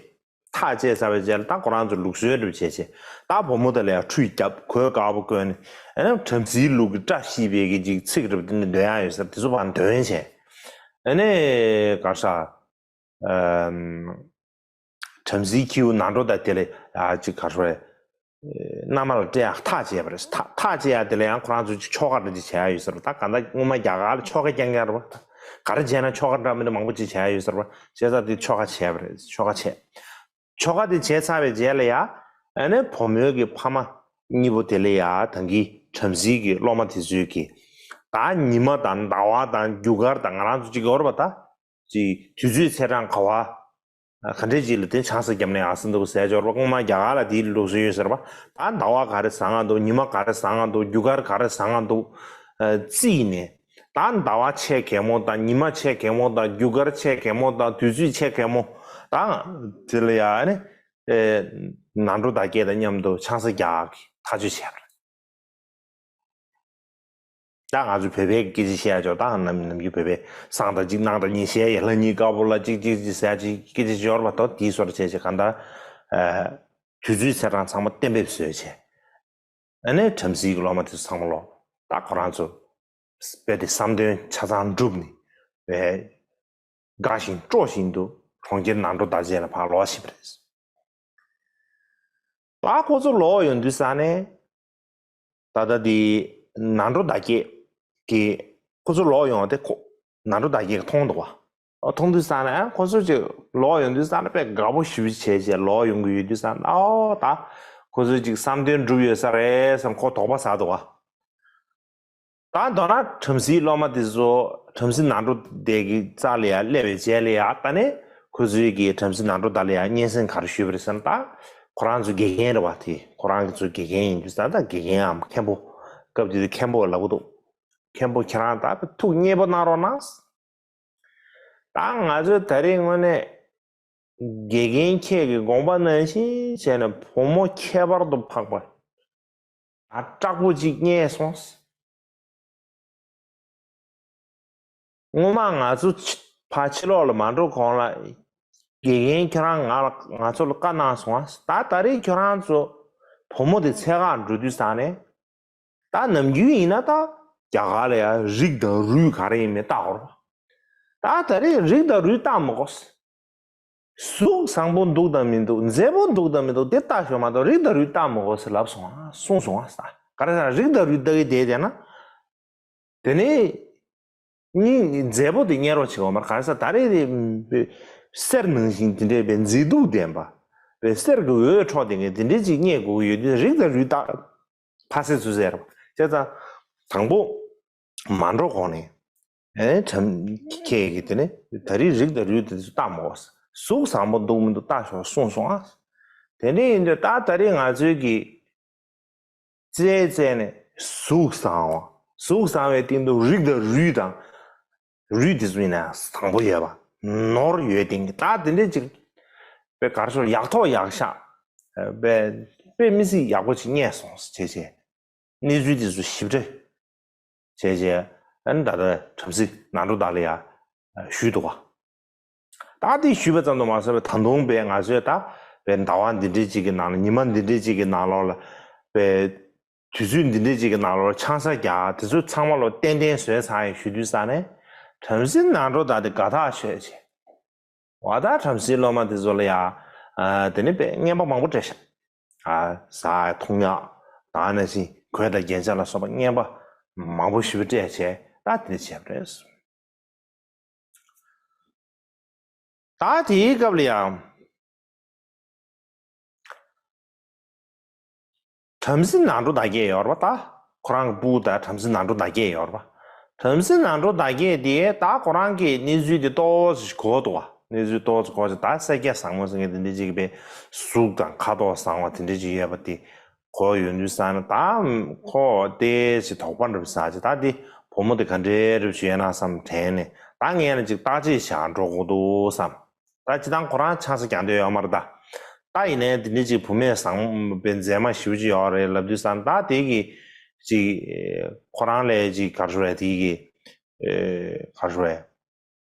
ཐག་བཅད་ཚར་བའི་རྗེས་ལ་ད་ཁོ་རང་ཚོ་ལུགས་སྲོལ་འགྲུབ་བྱས་བྱས་ད་བུ་མོ་དེ་ལ་ཡང་ཁྲུས་བརྒྱབ་གོས་དཀར་པོ་གོན་ནས་ཨ་ནི་བྲམ་ཟེའི་ལུགས་ཀྱི་བཀྲ་ཤིས་པའི་གི་ཅིག་ཚིག་རེ་འདོན་ཡག་ཡོད་ས་དེ་ཚོ་ཕར་འདོན་བྱས་ཨ་ནི་གར་ས་བྲམ་ཟེའི་ཁྱེའུ་ནང་འགྲོ་དང་དེ་ལ་ཡ་ཅིག་གར་སོ་མནའ་མ་ལ་སྤྲད་ཡག་ཐག་བཅད་པ་རེད། ཐག་ཐག་བཅད་ཡག་དེ་ལ་ཡང་ཁོ་རང་ཚོ་ཅིག་ཆོ་ག་འདྲ་ཅིག་བྱེད་ཡག་ཡོད་ས་རེད། ད་གང་ལྟར་སྔོན་མ་རྒྱ་གར་ལ་ཆོ་ག་རྐྱང་རྐྱང་རེད་པ། ག་རེ་བྱས་ན་ཆོ་ག་འདྲ་མི་འདྲ་མང་པོ་ཅིག་བྱེད་ཡག་ཡོད་ས་རེད་པ། བྱས་ཙང་དེ་ཆོ་ག་བྱས་པ་རེད། ཆོ་ག་བྱས། ཆོ་ག་དེ་བྱས་ཚར་བའི་རྗེས་ལ་ཡ། ཨ་ནི་བུ་མོའི་གི་ཕ་མ་གཉིས་པོ་དེ་ལ་ཡ་ད་གིན་བྲམ་ཟེའི་གི་སློབ་མ་དེ་ཚོས་གི། ད་ཉི་མ་དང་ཟླ་བ་དང་རྒྱུ་སྐར་དང་ང་རང་ཚོ་ཅིག་ཡོད་རེད་པ་ད། ཅིག་དུས་ཚོད་ཚེས་གྲངས་ག་བ། ག་འདྲས་ཅིག་ལ་དེ་ཆང་ས་བརྒྱབ་ནས་ཨ་ཟིན་འདུག་ཟེར་འབྱོར་བ་སྔོན་མ་རྒྱ་གར་ལ་དེའི་ལུགས་སྲོལ་ཡོད་ཟེར་བ། ད་ཟླ་བ་ག་རེ་བཟང་ང་འདུག་ཉི་མ་ག་རེ་བཟང་ང་འདུག་རྒྱུ་སྐར་ག་རེ་བཟང་ང་འདུག་རྩིས་ནས་ད་ཟླ་བ་ཆེ་གེ་མོ་དང་ཉི་མ་ཆེ་གེ་མོ་དང་རྒྱུ་སྐར་ཆེ་གེ་མོ་དང་དུས་ཚོད་ཆེ་གེ་མོ་དང་དེ་ལ་ཡ་ནི་ནང་འགྲོ་བདག་བསྐྱེད་དང་མཉམ་དུ་ཆང་ས་རྒྱག་གི་ཐག་གཅོད་བྱས་པ་རེད། ད་ང་ཚོ་བོད་པའི་སྐད་ཆ་བཤད་ཡ་ཅོག་ད་ནམ་ནམ་རྒྱུན་བོད་པའི་སང་ད་གཅིག་གནངས་ད་གཉིས་བཤད་ཡ་ལྷ་གཉིས་དཀར་པོ་ལ་གཅིག་གཅིག་གཅིག་ཟེར་ཡ་ཅིག་སྐད་ཆ་ཅིག་ཡོད་རེད་པ། ད་དེའི་སོར་བྱས་ཅིག་གང་ལྟར་དུས་ཚོད་ཚེས་གྲངས་ཚང་མ་གཏན་འབེབས་བཟོས་བྱས། ཨ་ནི་བྲམ་ཟེའི་གི་སློབ་མ་དེ་ཚོ་ཚང་མ་ལོ་ད་ཁོ་རང་ཚོ་དཔེ་དེ་བསམ་དོན་ཆ་ཚང་འགྲུབ་ནས་བས་དགའ་བཞིན་སྤྲོ་བཞིན་དུ་གྲོང་ཁྱེར་ནང་འགྲོ་ད་ཅེས་ལ་ཕར་ལོག་ཕྱིན་པ་རེད། ད་ཁོ་ཚོ་ལོག་ཡོང་དུས་ས་ནས། ད་ལྟ་དེ་ནང་འགྲོ་བདག་བསྐྱེད་ཀྱི་ཁོ་ཚོ་ལོག་ཡོང་བ་དེ་ཁོ་ནང་འགྲོ་བདག་བསྐྱེད་ཀྱིས་མཐོང་འདུག་བ། ཨ་མཐོང་དུས་ཙང་ནས་ཨ་ཁོ་ཚོ་ཅིག་ལོག་ཡོང་དུས་ཙང་ནས་དཔེ་དགའ་པོ་ཞེ་པོ་བྱས་བྱས་ལོག་ཡོང་གི་ཡོད་དུས་ཙང་ནས་ཨོ་ད་ཁོ་ཚོ་ཅིག་བསམ་དོན་འགྲུབ་ཡོད་ས་རེད་བསམ་ཁོ་དོགས་པ་ཟ་འདུག་བ། ད་མདོར་ན་བྲམ་ཟེའི་སློབ་མ་དེ་ཚོ་བྲམ་ཟེ་ནང་འགྲོ་བདག་གི་རྩ་ལ་ཡ་སླེབས་པའི་རྗེས་ལ་ཡ་ད་ནི་ཁོ་ཚོའི་གི་བྲམ་ཟེ་ནང་འགྲོ་བདག་ལ་ཡ་སྙན་སེང་ག་རེ་ཞུས་པ་རེད་ཟེར་ན། ད་ཁོ་རང་ཚོ་དགེ་རྒན་རེད་བ། དེ་ཁོ་རང་གི་ཚོ་དགེ་རྒན་ཡིན་དུས་ད་ད་དགེ་རྒན་འམ་མཁན་པོ་སྐབས་དེ་དུས་མཁན་པོ་ལབ་གི་འདུག་མཁན་པོ་ཁྱེད་རང་ད་ཐུགས་མཉེས་པོ་གནང་རོགས་གནང་། ད་ང་ཚོས་ད་རེས་དངོས་གནས་ དགེ་རྒན་ཁྱེད་ཀྱི་དགོངས་པ་ནང་བཞིན་བྱས་ནས་བུ་མོ་ཁྱད་པར་དུ་འཕགས་པ་ཨ་དྲག་པོ་ཅིག་རྙེད་སོང་། སྔོན་མ་ང་ཚོ་ཕྱི་ཕ་ཕྱི་ལོགས་ལ་མ་འགྲོ་གོང་ལ་དགེ་རྒན་ཁྱོད་རང་ང་ལ་ང་ཚོ་ལ་བཀའ་གནང་སོང་ཨ། ད་ད་རེས་ཁྱོད་རང་ཚོ་བུ་མོ་དེ་འཚོལ་ག་འགྲོ་དུས་ཙང་ནས། ད་ནམ་རྒྱུན་ཡིན་ན་ད་རྒྱ་གར་ལ་ཡང་རིགས་དང་རུས་ག་རེ་ཡིན་མིན་བལྟ་དགོས་རེད། ད་ད་རེས་རིགས་དང་རུས་བལྟ་མི་དགོས། གཟུགས་བཟང་པོ་འདུག་དང་མི་འདུག་མཛེས་པོ་འདུག་དང་མི་འདུག་དེ་བལྟ་ཤོག་མ་གཏོགས་རིགས་དང་རུས་བལྟ་མི་དགོས་ཟེར་ལབ་སོང་ཨ། གསུངས་སོང་ཨ། ད་ག་རེ་ཟེར་ན་རིགས་དང་རུས་བལྟ་གི་བསྡད་བསྡད་ན། དེ་ནས་སྙིང་མཛེས་པོ་དེ་རྙེད་རོགས་བྱེད་དགོས་མ་རེད། ག་རེ་ཟེར་ན་ད་རེས་དེ་གསེར་ནང་བཞིན་དེ་འདྲའི་བའི་མཛེས་སྡུག་ལྡན་པ་བའི་གསེར་གྱི་འོད་འཕྲོ་ལྡན་མཁན་དེ་འདྲའི་ཅིག་རྙེད་དགོས་ཀྱི་ཡོད་དུས་རིགས་དང་རུས་བལྟ་ཕ་སེ་ཚུ་ཟེར་བ་བྱས་ཙང་དང་པོ། མ་འགྲོ་གོང་ནས། ཨེ་བྲམ་ཁྱེད་ཀྱིས་དེ་ནས་ད་རེས་རིགས་དང་རུས་དེ་ཚོ་བལྟ་མ་དགོས། གཟུགས་བཟང་པོ་འདུག་མི་འདུག་བལྟ་ཤོག་གསུངས་སོང་ཨ། དེ་འདྲ་ཡིན་དུས་ད་ད་རེས་ང་ཚོའི་གི་རྩེད་རྩེད་ནས་གཟུགས་བཟང་བ། གཟུགས་བཟང་བའི་སྟེང་དུ་རིགས་དང་རུས་དང་། རུས་དེ་ཚོ་ཡིན་ན་བཟང་པོ་ཡོད་པ། ནོར་ཡོད་སྟེང་གི་ད་དེ་འདྲ་ཅིག་དཔེ་གར་ཤོར་ཡག་ཐོག་ཡག་ཤག་དཔེ་དཔེ་མི་སྲིད་ཡག་པོ་ཅིག་རྙེད་སོང་ཟེར་བྱས་བྱས། གནས་ཚུལ་དེ་ཚོ་ཞིབ་ཕྲ་བྱས་བྱས་ཨ་ནི་ད་ལྟ་བྲམ་ཟེ་ནག་འགྲོ་དག་ལ་ཡ་ཞུས་འདུག་ག་ད་དེ་ཞུས་པ་ཙམ་དུ་མ་ཟད་པའི་ད་དུང་པའི་ང་ཚོས་ད་པའི་ཟླ་བ་འདི་འདྲའི་གཅིག་གི་ནང་ལ་ཉི་མ་འདི་འདྲའི་གཅིག་གི་ནང་ལོགས་ལ་པའི་དུས་ཚོད་འདི་འདྲའི་གཅིག་གི་ནང་ལོགས་ལ་ཆང་ས་རྒྱག་དེ་ཚོ་ཚང་མ་ལོ་ཏན་ཏན་བཟོས་ཚར་ཡིན་ཞུ་དུས་ཙང་ནས་བྲམ་ཟེ་ནག་འགྲོ་དག་དེ་དགའ་ཐག་ཆོད་བྱས། འོ་ད་བྲམ་ཟེའི་སློབ་མ་དེ་ཚོ་ལ་ཡང་དེ་ནི་དཔེ་རྔན་པ་མང་པོ་སྤྲད་ཤག་ཨ་ཟ་ཡག་འཐུང་ཡག་དང་ནང་བཞིན་གོས་དང་རྒྱན་ཆ་ལ་སོགས་པ་རྔན་པ་མང་པོ་ཞེ་པོ་སྤྲད་བྱས་ད་དེ་འདྲ་བྱས་པ་རེད། ད་དེའི་སྐབས་ལ་ཡང་། བྲམ་ཟེ་ནག་འགྲོ་དག་བརྒྱད་ཡོད་རེད་པ། ད་ཁོ་རང་གི་སྤུ་གུ་ད་བྲམ་ཟེ་ནག་འགྲོ་དག་བརྒྱད་ཡོད་རེད་པ། བྲམ་ཟེ་ནག་འགྲོ་དག་བརྒྱད་དེ་ད་ཁོ་རང་གི་གནས་ཚུལ་དེ་ཏོག་ཙམ་གོ་འདུག་བ། གནས་ཚུལ་ཏོག་ཙམ་གོ་ཅིག་ད་སེར་སྐྱ་བཟང་མོ་ཟེར་མཁན་དེ་འདྲ་ཅིག་པའི་གཟུགས་དང་ཁ་དོག་བཟང་བ་དེ་འདྲ་ཅིག་ཡོད་པ་དེ་གོ་ཡོང་དུས་ཙང་ནས་ད་ཁོ་ཏོག་ཙམ་དོགས་པ་འདྲ་པོ་ཟ་ཅིག་ད་དེ་བུ་མོ་དེ་ག་འདྲའི་རིགས་ཤིག་ཡོད་ན་བསམ་དྲན་ནས་ད་ངས་ལ་ཅིག་བརྟག་དཔྱད་བྱ་འགྲོ་དགོས་འདུག་བསམ། ད་སྤྱིར་བཏང་ཁོ་རང་ཆང་ས་རྒྱག་འདོད་ཡོད་མ་རེད་ད། ད་ཡིན་ནའི་འདི་འདྲ་ཅིག་བུད་མེད་བཟང་པོའི་མཛེས་མ་ཞེ་པོ་ཅིག་ཡོད་རེད་ལབ་དུས་ཙང་ད་དེ་གི་ཅིག་ཁོ་རང་ལས་ཅིག་ག་རེ་ཟེར་དེ་གི་ག་རེ་ཟེར་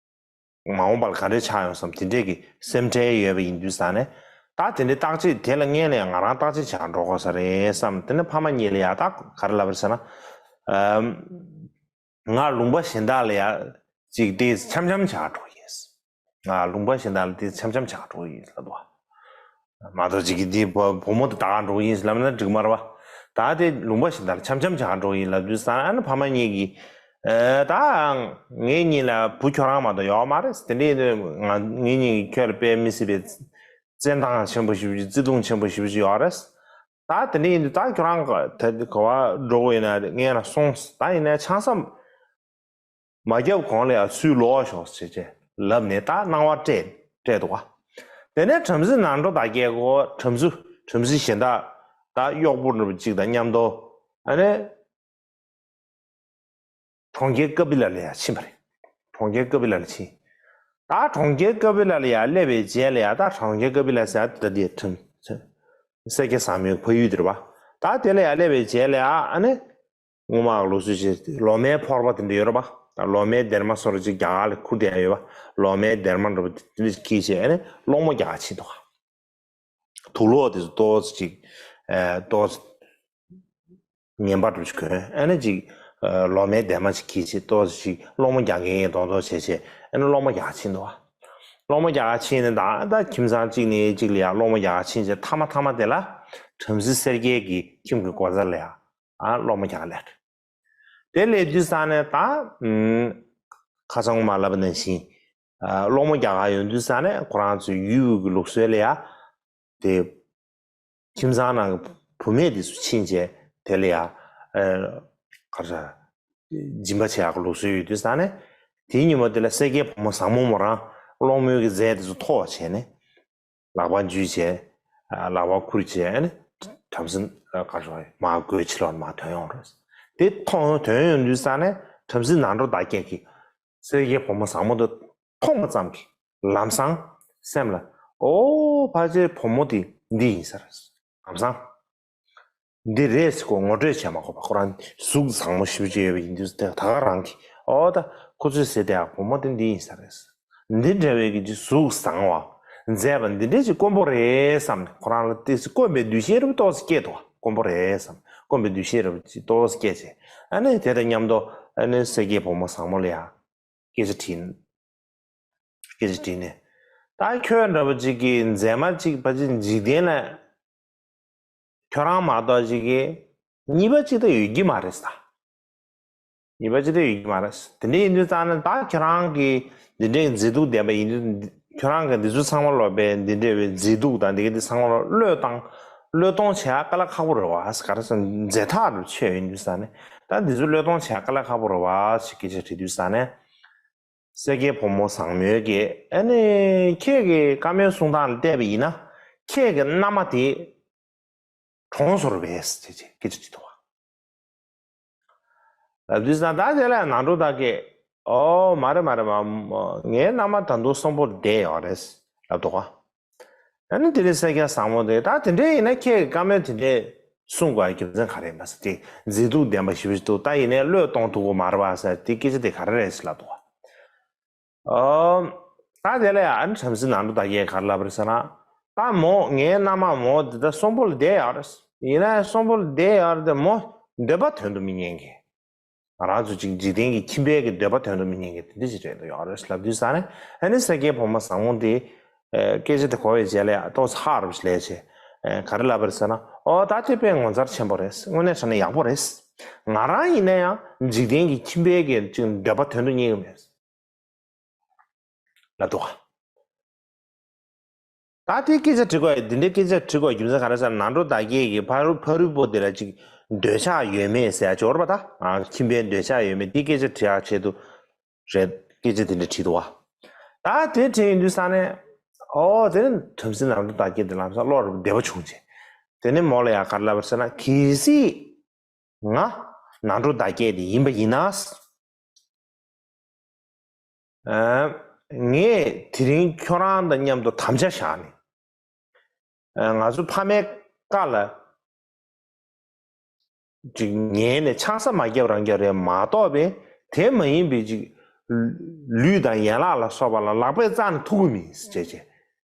མ་འོངས་པ་ལ་ག་འདྲས་ཆགས་ཡོང་བསམ་དེ་འདྲས་ཀྱི་སེམས་ཁྲལ་ཡོད་པ་ཡིན་དུས་ཙང་ནས་ད་དེ་འདྲའི་བརྟག་དཔྱད་དེ་ལ་སྔོན་ནས་ང་རང་བརྟག་དཔྱད་བྱ་འགྲོ་དགོས་ས་རེད་བསམ། དེ་ནས་ཕ་མ་གཉིས་ལ་ཡ་ད་ག་རེ་ལབ་རེད་ཟེར་ན། ང་ལུང་པ་གཞན་དག་ལ་ཡ་ཅིག་ཏོག་ཙམ་འཆམ་འཆམ་བྱ་འགྲོ་གི་ཡིན། ང་ལུང་པ་གཞན་དག་ལ་ཏོག་ཙམ་འཆམ་འཆམ་བྱ་འགྲོ་གི་ཡིན་ལབ་འདུག་བ། མ་གཏོགས་ཅིག་གི་འདི་བུ་བུ་མོ་དེ་ད་ག་འགྲོ་གི་ཡིན་ལབ་ན་འགྲིག་མ་རེད་བ། ད་དེ་ལུང་པ་གཞན་དག་ལ་འཆམ་འཆམ་བྱ་འགྲོ་གི་ཡིན་ལབ་དུས་ཙང་ཨ་ནི་ཕ་མ་གཉིས་ཀྱིས་ཨེ་ད་ངེད་གཉིས་ལ་བུ་ཁྱོད་རང་མ་གཏོགས་ཡོད་མ་རེད། དེ་འདྲ་ཡིན་དུས་ང་ངེད་གཉིས་ཀྱིས་ཁྱོད་ལ་དཔེ་མི་སྲིད་པའི་བརྩེ་འདང་ཆེན་པོ་ཞེ་པོ་ཅིག་བརྩེ་དུང་ཆེན་པོ་ཞེ་པོ་ཅིག་ཡོད་རེད། ད་དེ་འདྲ་ཡིན་དུས་ད་ཁྱོད་རང་ག་ད་ག་བ་འགྲོ་དགོས་ཡིན་ན་ངས་ལ་སོང་། ད་ཡིན་ན་ཆང་ས་མ་བརྒྱབ་གོང་ལ་ཡང་ཚུར་ལོག་ཤོག་ཟེར་བྱས་ལབ་ནས་ད་གནང་བ་སྤྲད་སྤྲད་འདུག་ག་དེ་ནས་བྲམ་ཟེ་ནག་འགྲོ་དག་བརྒྱད་ཀྱིས་བྲམ་ཟེ་བྲམ་ཟེ་གཞན་དག་ད་གཡོག་པོ་འདྲ་པོ་གཅིག་དང་མཉམ་དུ་ཨ་ནི། གྲོང་ཁྱེར་ཀ་པི་ལ་ལ་ཡ་ཕྱིན་པ་རེད། གྲོང་ཁྱེར་ཀ་པི་ལ་ལ་ཕྱིན། ད་གྲོང་ཁྱེར་ཀ་པི་ལ་ལ་ཡ་སླེབས་པའི་རྗེས་ལ་ཡ་ད་གྲོང་ཁྱེར་ཀ་པི་ལ་ཟེར་ཡ་ད་དེ་ཁྲིམས་སེར་སྐྱ་བཟང་མོའི་ཕ་ཡུལ་དེ་རེད་པ། ད་དེ་ལ་ཡ་སླེབས་པའི་རྗེས་ལ་ཡ་ཨ་ནི། སྔོན་མ་ལུགས་སྲོལ་ཞིག་ལོ་མའི་ཕོར་པ་དེ་འདྲ་ཡོད་རེད་པ། ད་ལོ་མའི་སྡེར་མ་སོར་ཅིག་རྒྱ་གར་ལ་ཁུར་དེ་ཡ་ཡོད་པ། ལོ་མའི་སྡེར་མ་འདྲ་པོ་དེ་འདྲ་ཅིག་འཁྱེར་བྱས་ཨ་ནི་སློང་མོ་རྒྱག་ཕྱིན་འདུག་ག་དུག་ལོག་དེ་ཚོ་ཏོག་ཙམ་ཅིག་ཨ་ཏོག་ཙམ་ངན་པ་འདྲ་ཅིག་གོན་ཨ་ནི་ཅིག་ཨ་ལོ་མའི་སྡེར་མ་ཅིག་འཁྱེར་བྱས་ཏོག་ཙམ་ཅིག་སློང་མོ་རྒྱག་མཁན་མདོག་མདོག་བྱས་བྱས་ཨ་ནི་སློང་མོ་རྒྱག་ཕྱིན་འདུག་ག་སློང་མོ་རྒྱག་ཕྱིན་ནས་ད་ད་ཁྱིམ་ཚང་གཅིག་ནས་གཅིག་ལ་ཡ་སློང་མོ་རྒྱག་ཕྱིན་བྱས་མཐའ་མ་མཐའ་མ་དེ་ལ་བྲམ་ཟེ་སེར་སྐྱའི་གི་ཁྱིམ་གི་སྒོ་རྩ་ལ་ཡ་ཨ་སློང་མོ་རྒྱག་སླེབས། དེ་སླེབས་དུས་ཙང་ནས་ད་ཨུམ་ཁ་སང་མ་ལབ་པ་ནང་བཞིན་ཨ་སློང་མོ་རྒྱག་ག་ཡོང་དུས་ཙང་ནས་ཁོ་རང་ཚོའི་ཡུལ་གྱི་ལུགས་སྲོལ་ལ་ཡ་དེ་ཁྱིམ་ཚང་ནང་གི་བུད་མེད་དེ་ཚོ་ཕྱིན་བྱས་དེ་ལ་ཡ་ཨ་ག་རེ་ཟེར་སྦྱིན་པ་བྱེད་ཡག་གི་ལུགས་སྲོལ་ཡོད་དུས་ཙང་ནས་དེའི་ཉིན་མོ་དེ་ལ་སེར་སྐྱའི་བུ་མོ་བཟང་མོ་མོ་རང་སློང་མོའི་གི་རྫས་དེ་ཚོ་ཐོགས་བྱས་ནས། ལག་པ་འཇུས་བྱས། ལག་པ་ཁུར་བྱས་ནས་བྲམ་ཟེ་ག་རེ་མར་སྒོའི་ཕྱི་ལོགས་ནས་མར་ཐོན་ཡོང་རེད། དེ་མཐོང་ཐོན་ཡོང་དུས་ཙང་ནས་བྲམ་ཟེ་ནག་འགྲོ་དག་བརྒྱད་ཀྱིས་སེར་སྐྱའི་བུ་མོ་བཟང་མོ་དེ་མཐོང་བ་ཙམ་གྱིས་ལམ་སང་སེམས་ལ་ ཨོ་ཕལ་ཆེར་བུ་མོ་དེ་འདི་ཡིན་ས་རེད། ལམ་སང་འདི་རེད་ཟེར་ཁོ་ངོ་སྤྲོད་བྱས་མ་དགོས་པ། ཁོ་རང་གཟུགས་བཟང་མོ་ཞེ་པོ་ཅིག་ཡོད་པ་ཡིན་དུས་ད་ག་རང་གིས་ཨོ་ད་ཁོ་ཚོས་ཟེར་དེ་བུ་མོ་དེ་འདི་ཡིན་ས་རེད། འདི་འདྲ་བའི་གི་ཅིག་གཟུགས་བཟང་བ་མཛེས་པ་འདི་འདྲའི་ཅིག་དཀོན་པོ་རེད་བསམ་ནས་ཁོ་རང་ལ་ཏོག་ཙམ་དཀོན་པའི་འདུ་ཤེས་རེ་ཏོག་ཙམ་སྐྱེས་འདུག་དཀོན་པོ་རེད་བསམ། དཀོན་པའི་འདུ་ཤེས་རེ་ཅིག་ཏོག་ཙམ་སྐྱེས་བྱས། ཨ་ནི་དེ་དང་མཉམ་དུ་ཨ་ནི་སེར་སྐྱའི་བུ་མོ་བཟང་མོ་ལ་ཡ་སྐད་ཆ་དྲིས། སྐད་ཆ་དྲིས་ནས། ད་ཁྱོད་འདྲ་པོ་ཅིག་གི་མཛེས་མ་ཅིག་ཕལ་ཆེར་འཇིག་རྟེན་ལ་ཁྱོད་རང་མ་གཏོགས་ཅིག་གི་གཉིས་པ་ཅིག་ད་ཡོད་ཀྱི་མ་རེད་ཟེར། གཉིས་པ་ཅིག་ད་ཡོད་ཀྱི་མ་རེད་ཟེར། དེ་འདྲ་ཡིན་དུས་ཙང་ནས་ད་ཁྱོད་རང་གི་འདི་འདྲའི་མཛེས་སྡུག་ལྡན་པ་ཡིན་དུས་ཁྱོད་རང་གི་འདི་ཚོ་ཚང་མ་ལོག་པའི་འདི་འདྲ་བའི་མཛེས་སྡུག་དང་འདི་ག་འདི་ཚང་མ་ལོག་བློས་བཏང་བློས་གཏོང་བྱེད་ཡ་དཀའ་ལས་ཁག་པོ་རེད་བ་ཟེར། ག་རེ་ཟེར་མཛེས་ཐག་རུ་ཆད་ཡོད་དུས་ཙང་ནས་ད་འདི་ཚོ་བློས་གཏོང་བྱེད་ཡ་དཀའ་ལས་ཁག་པོ་རེད་བ་ཟེར་སྐད་ཆ་དྲིས་དུས་ཙང་ནས། སེར་སྐྱའི་བུ་མོ་བཟང་མོས་ཀྱིས་ཨ་ནི་ཁྱེད་ཀྱི་བཀའ་མོལ་གསུང་སྟངས་ལ་བལྟས་པ་ཡིན་ན་ཁྱེད་ཀྱི་མནའ་མ་དེ་གྲོངས་སོང་རེད་པས་ཟེར་བྱས་སྐད་ཆ་དྲིས་འདུག་བ། ལབ་དུས་ཙང་ད་དེ་ལ་ནང་འགྲོ་བདག་གིས་ཨོ་མ་རེད་མ་རེད་མ་ངའི་མནའ་མ་ད་དུང་གསོན་པོར་བསྡད་ཡོད་རེད་ལབ་འདུག་བ། ཨ་ནི་དེ་རིང་སེར་སྐྱ་བཟང་མོ་དེ་ད་དེ་འདྲས་ཡིན་ན་ཁྱེད་ཀྱི་བཀའ་མོལ་དེ་འདྲས་གསུང་དགོས་ཡ་རྒྱུ་མཚན་ག་རེ་ཡིན་པ་ཟེར་དེ་མཛེས་སྡུག་ལྡན་པ་ཞེ་པོ་ཞིག་འདུག་ད་ཡིན་ནའི་བློས་གཏོང་ཐུབ་ཀྱི་མ་རེད་པ་ཟེར་དེ་སྐད་ཆ་དེ་ག་རེ་རེད་ཟེར་ལབ་འདུག་བ། ཨོ། ད་དེ་ལ་ཡ་ཨ་ནི་བྲམ་ཟེ་ནང་འགྲོ་བདག་གིས་ག་རེ་ལབ་པ་རེད་ཟེར་ན། ད་མོ་ངའི་མནའ་མ་མོ་འདི་ད་གསོན་པོ་ལ་བསྡད་ཡོད་རེད། ཡིན་ན་ཡང་གསོན་པོ་ལ་བསྡད་ཡོད་རེད་དེ་མོ་འདོད་པ་དོན་དུ་མི་གཉེར་མཁན། ང་རང་ཚོ་ཅིག་འཇིག་རྟེན་གྱི་ཁྱིམ་པའི་གི་འདོད་པ་དོན་དུ་མི་གཉེར་མཁན་དེ་འདྲ་ཞིག་རེད་འདུག་ཡོད་རེད་ལབ་དུས་ཙང་ནས་ཨ་ནི་སེར་སྐྱའི་བུ་མོ་བཟང་མོ་དེ་སྐད་ཆ་དེ་གོ་བའི་རྗེས་ལ་ཡ་ཏོག་ཙམ་ཧ་རབ་ཞིག་ལས་བྱས་ག་རེ་ལབ་པ་རེད་ཟེར་ན། ཨོ་ད་དེ་དཔེ་ངོ་མཚར་ཆེན་པོ་རེད། དངོས་གནས་དྲང་གནས་ཡག་པོ་རེད། ང་རང་ཡིན་ན་ཡང་འཇིག་རྟེན་གྱི་ཁྱིམ་པའི་གི་ཅིག་འདོད་པ་དོན་དུ་གཉེར་གི་མེད། ལབ་འདུག་ག་ད་དེ་སྐད་ཆ་དྲི་དགོས་འདི་འདྲའི་སྐད་ཆ་དྲི་དགོས་རྒྱུ་མཚན་ག་རེ་ཟེར་ན་ནང་འགྲོ་བདག་གིས་ཕ་རོལ་ཕ་རོལ་པོ་དེ་ལ་ཅིག་འདོད་ཆགས་ཡོད་མེད་ཟེར་ཡ་ཅིག་ཡོད་རེད་པ། ད་ཁྱིམ་པའི་འདོད་ཆགས་ཡོད་མེད་དེ་སྐད་ཆ་དྲི་ཡ་ཆེད་དུ་རེད། སྐད་ཆ་དེ་འདྲ་དྲིས་འདུག་བ། ད་དེ་དྲིས་ཡོང་དུས་ཙང་ནས་ཨོ་དེ་ནི་བྲམ་ཟེ་ནང་འགྲོ་བདག་གིས་དེ་ལམ་སང་བློ་རབ་བདེ་བ་བྱུང་བྱས། དེ་ནས་མོ་ལ་ཡ་ག་རེ་ལབ་པ་ཟེར་ན་གལ་སྲིད། ང་ནང་འགྲོ་བདག་གིས་དེ་ཡིན་པ་ཡིན་ན། ངས་དེ་རིང་ཁྱོད་རང་དང་མཉམ་དུ་དམ་བཅའ་བཞག་ནས། ང་ཚོ་ཕ་མའི་བཀའ་ལ་ཅིག་ཉན་ནས་ཆང་ས་མ་བརྒྱབ་རང་རྒྱབ་རེད་མ་གཏོགས་པའི་དེ་མ་ཡིན་པའི་ཅིག་ལུས་དང་ཡན་ལག་ལ་སོགས་པ་ལ་ལག་པས་བཙགས་ནས་ཐུག་གི་མིན་ཟེར་བྱས་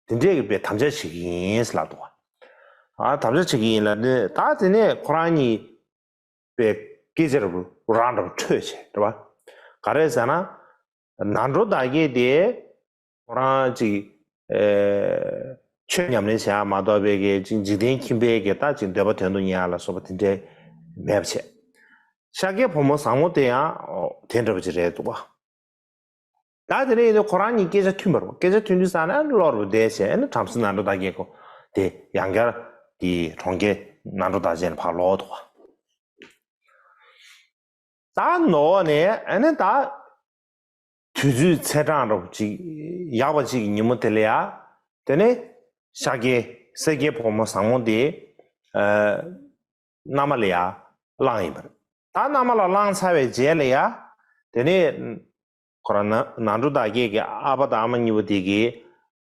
དེ་འདྲས་ཀྱི་དཔེ་དམ་བཅའ་བྱེད་ཀྱི་ཡིན་ཟེར་ལབ་འདུག་བ། ཨ་དམ་བཅའ་བྱེད་ཀྱི་ཡིན་ལབ་ནས་ད་དེ་ནས་ཁོ་རང་གཉིས། པའི་སྐད་ཆ་རབ་རང་འདྲ་པོ་འཕྲོད་བྱས་རེད་བ། ག་རེ་ཟེར་ན། ནང་འགྲོ་བདག་གིས་དེ་ཁོ་རང་ཅིག་ཆོས་ཉམས་ལེན་བྱེད་ཡ་མ་གཏོགས་པའི་གི་ཅིག་འཇིག་རྟེན་ཁྱིམ་པའི་གི་ད་ཅིག་འདོད་པ་དོན་དུ་གཉེར་ཡ་ལ་སོགས་པ་དེ་འདྲའི་མེད་པ་བྱས། ཤཱཀྱའི་བུ་མོ་བཟང་མོ་དེ་ཡང་དེ་འདྲ་པོ་ཅིག་རེད་འདུག་བ། ད་དེ་འདྲ་ཡིན་དུས་ཁོ་རང་གཉིས་སྐད་ཆ་མཐུན་པ་རེད། སྐད་ཆ་མཐུན་དུས་ཙང་ནས་བློ་རུ་བདེ་བྱས་ནས་བྲམ་ཟེ་ནང་འགྲོ་བདག་གིས་ཁོ་དེ་ཡང་བསྐྱར་དེ་གྲོང་ཁྱེར་ནང་འགྲོ་བདག་ཅན་ཕར་ལོག་འདུག་བ། ད་ནོར་བ་ནས་ཨ་ནི་ད་དུས་ཚོད་ཚེས་གྲངས་འདྲ་པོ་ཅིག་ཡག་པ་ཅིག་གི་ཉིན་མོ་དེ་ལ་ཡ་དེ་ནས་ཤཱཀྱའི་སེར་སྐྱའི་བུ་མོ་བཟང་མོ་དེ་མནའ་མ་ལ་ཡ་བླངས་ཡིན་པ་རེད། ད་མནའ་མ་ལ་བླངས་ཚར་བའི་རྗེས་ལ་ཡ་དེ་ནས་ཁོ་རང་ནང་ནང་འགྲོ་བདག་གིས་ཀྱི་ཨ་ཕ་དང་ཨ་མ་གཉིས་པོ་དེ་གིས་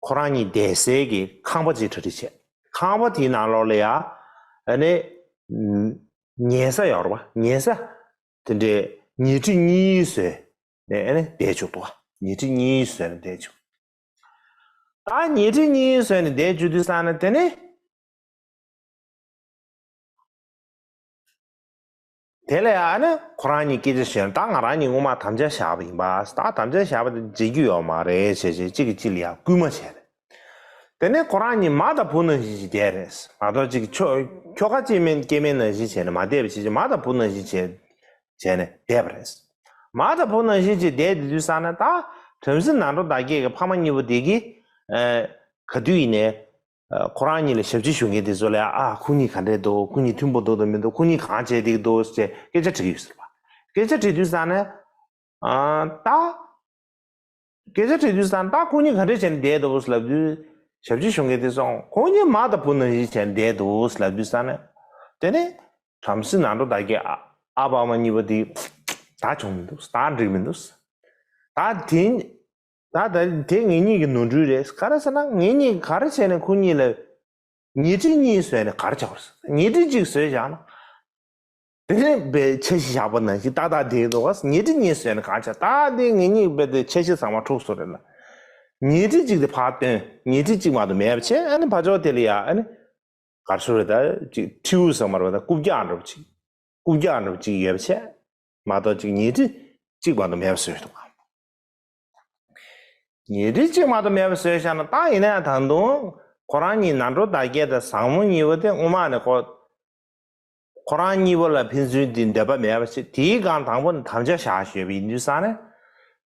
ཁོ་རང་གཉིས་བསྡད་སའི་གི་ཁང་པ་ཅིག་གྲ་སྒྲིག་བྱས། ཁང་པ་དེའི་ནང་ལོགས་ལ་ཡ་ཨ་ནི་ཉལ་ས་ཡོད་རེད་བ། ཉལ་ས་དེ་འདྲའི་ཉལ་ཁྲི་གཉིས་བཟོས་ནས་ཨ་ནི་བསྡད་བཅུག་འདུག་བ། ཉལ་ཁྲི་གཉིས་བཟོས་ནས་བསྡད་བཅུག་ད་ཉལ་ཁྲི་གཉིས་བཟོས་ནས་བསྡད་བཅུག་དུས་ཙང་ནས་དེ་ནི། དེ་ལས་ཨ་ནི་ཁོ་རང་གཉིས་སྐད་ཆ་བཤད་ན་ད་ང་རང་གཉིས་སྔོན་མ་དམ་བཅའ་བཞག་པ་ཡིན་པ། ད་དམ་བཅའ་བཞག་པ་དེ་འཇལ་རྒྱུ་ཡོད་མ་རེད་ཞེས་བྱས་གཅིག་གིས་གཅིག་ལ་ཡང་སྐུལ་མ་བྱས་རེད། དེ་ནས་ཁོ་རང་གཉིས་མ་དང་བུ་ནང་བཞིན་ཞིག་བསྡད་རེད་མ་གཏོགས་གཅིག་གིས་ཁྱོ་ཁྱོ་ག་སྐྱེ་དམན་སྐྱེ་དམན་ནང་བཞིན་བྱས་ནས་མ་བསྡད་པ་བྱས་ཀྱི་མ་དང་བུ་ནང་བཞིན་བྱས་བྱས་ནས་བསྡད་པ་རེད། མ་དང་བུ་ནང་བཞིན་བྱས་བསྡད་དེ་དུས་ཙང་ནས་ད་བྲམ་ཟེ་ནང་འགྲོ་བདག་གིས་ཀྱི་ཕ་མ་གཉིས་པོ་དེ་གིས་ག་དུས་ཡིན་ནའི། ཁོ་རང་གཉིས་ལ་ཞབས་ཕྱི་ཞུ་མཁན་དེ་ཚོ་ལ་ཨ་ཁོ་གཉིས་ག་འདྲས་འདུག་ཁོ་གཉིས་མཐུན་པོ་འདུག་དང་མི་འདུག་ཁོ་གཉིས་གང་བྱས་བསྡད་འདུག་ཅེས་སྐད་ཆ་དྲི་གི་ཡོད་ཟེར་བ། སྐད་ཆ་དྲི་དུས་ཙང་ནས་ཨ་ད། སྐད་ཆ་དྲི་དུས་ཙང་ད་ཁོ་གཉིས་ག་འདྲས་བྱས་ནས་བསྡད་འདུག་ལབ་དུས་ཞབས་ཕྱི་ཞུ་མཁན་དེ་ཚོ་ཁོ་གཉིས་མ་དང་བུ་ནང་བཞིན་བྱས་ནས་བསྡད་འདུག་ལབ་དུས་ཙང་ནས་དེ་ནས་བྲམ་ཟེ་ནང་འགྲོ་བདག་གིས་ཨ་ཨ་ཕ་ཨ་མ་གཉིས་པོ་དེ་ད་བྱུང་མི་འདུག་ད་འགྲིག་མི་འདུག་ད་དེ། ད་ད་དེ་ངེད་གཉིས་ཀྱི་ནོར་འཁྲུལ་རེད། ག་རེ་ཟེར་ན་ངེད་གཉིས་ག་རེ་བྱས་ནས་ཁོ་གཉིས་ལ་ཉལ་ཁྲི་གཉིས་བཟོས་ནས་ག་རེ་བྱ་དགོས་རེད། ཉལ་ཁྲི་གཅིག་བཟོས་བཞག་ན། དེ་ནས་པའི་འཆར་གཞི་བཞག་པ་ནང་བཞིན་ཏག་ཏག་བསྡད་འདུག་ག་ཉལ་ཁྲི་གཉིས་བཟོས་ནས་ག་རེ་བྱ། ད་དེ་ངེད་གཉིས་པའི་དེ་འཆར་གཞི་ཚང་མ་འཁྲུགས་སོང་རེད་ལ། ཉལ་ཁྲི་གཅིག་དེ་ཕར་བཏོན། ཉལ་ཁྲི་གཅིག་མ་གཏོགས་མེད་པ་བྱས། ཨ་ནི་ཕར་ཕྱོགས་དེ་ལ་ཡ་ཨ་ནི་ག་རེ་ཟེར་རེད། ད་ཅིག་ཁྲིའུ་ཟེར་མ་རེད་པ། ད་རྐུབ་བཀྱག་འདྲ་པོ་ཅིག་རྐུབ་བཀྱག་འདྲ་པོ་ཅིག་ཡོད་པ་བྱས་མ་གཏོགས་ཅིག་ཉལ་ཁྲི་གཅིག་མ་གཏོགས་མེད་པ་བཟོས་འདུག་ག་ཉལ་ཁྲི་གཅིག་མ་གཏོགས་མེད་པ་བཟོས་བཞག་ན། ད་ཡིན་ན་ཡང་ད་དུང་ཁོ་རང་གཉིས་ནང་འགྲོ་བདག་བསྐྱེད་དང་ཟབ་མོ་གཉིས་པོ་དེ་སྔོན་མ་ནས་ཁོ་ཁོ་རང་གཉིས་པོ་ལ་ཕན་ཚུན་དེ་འདོད་པ་མེད་པ་བྱས། དེའི་སྒང་དང་པོ་ནས་དམ་བཅའ་བཞག་ཞོད་པ་ཡིན་དུས་ཙང་ནས།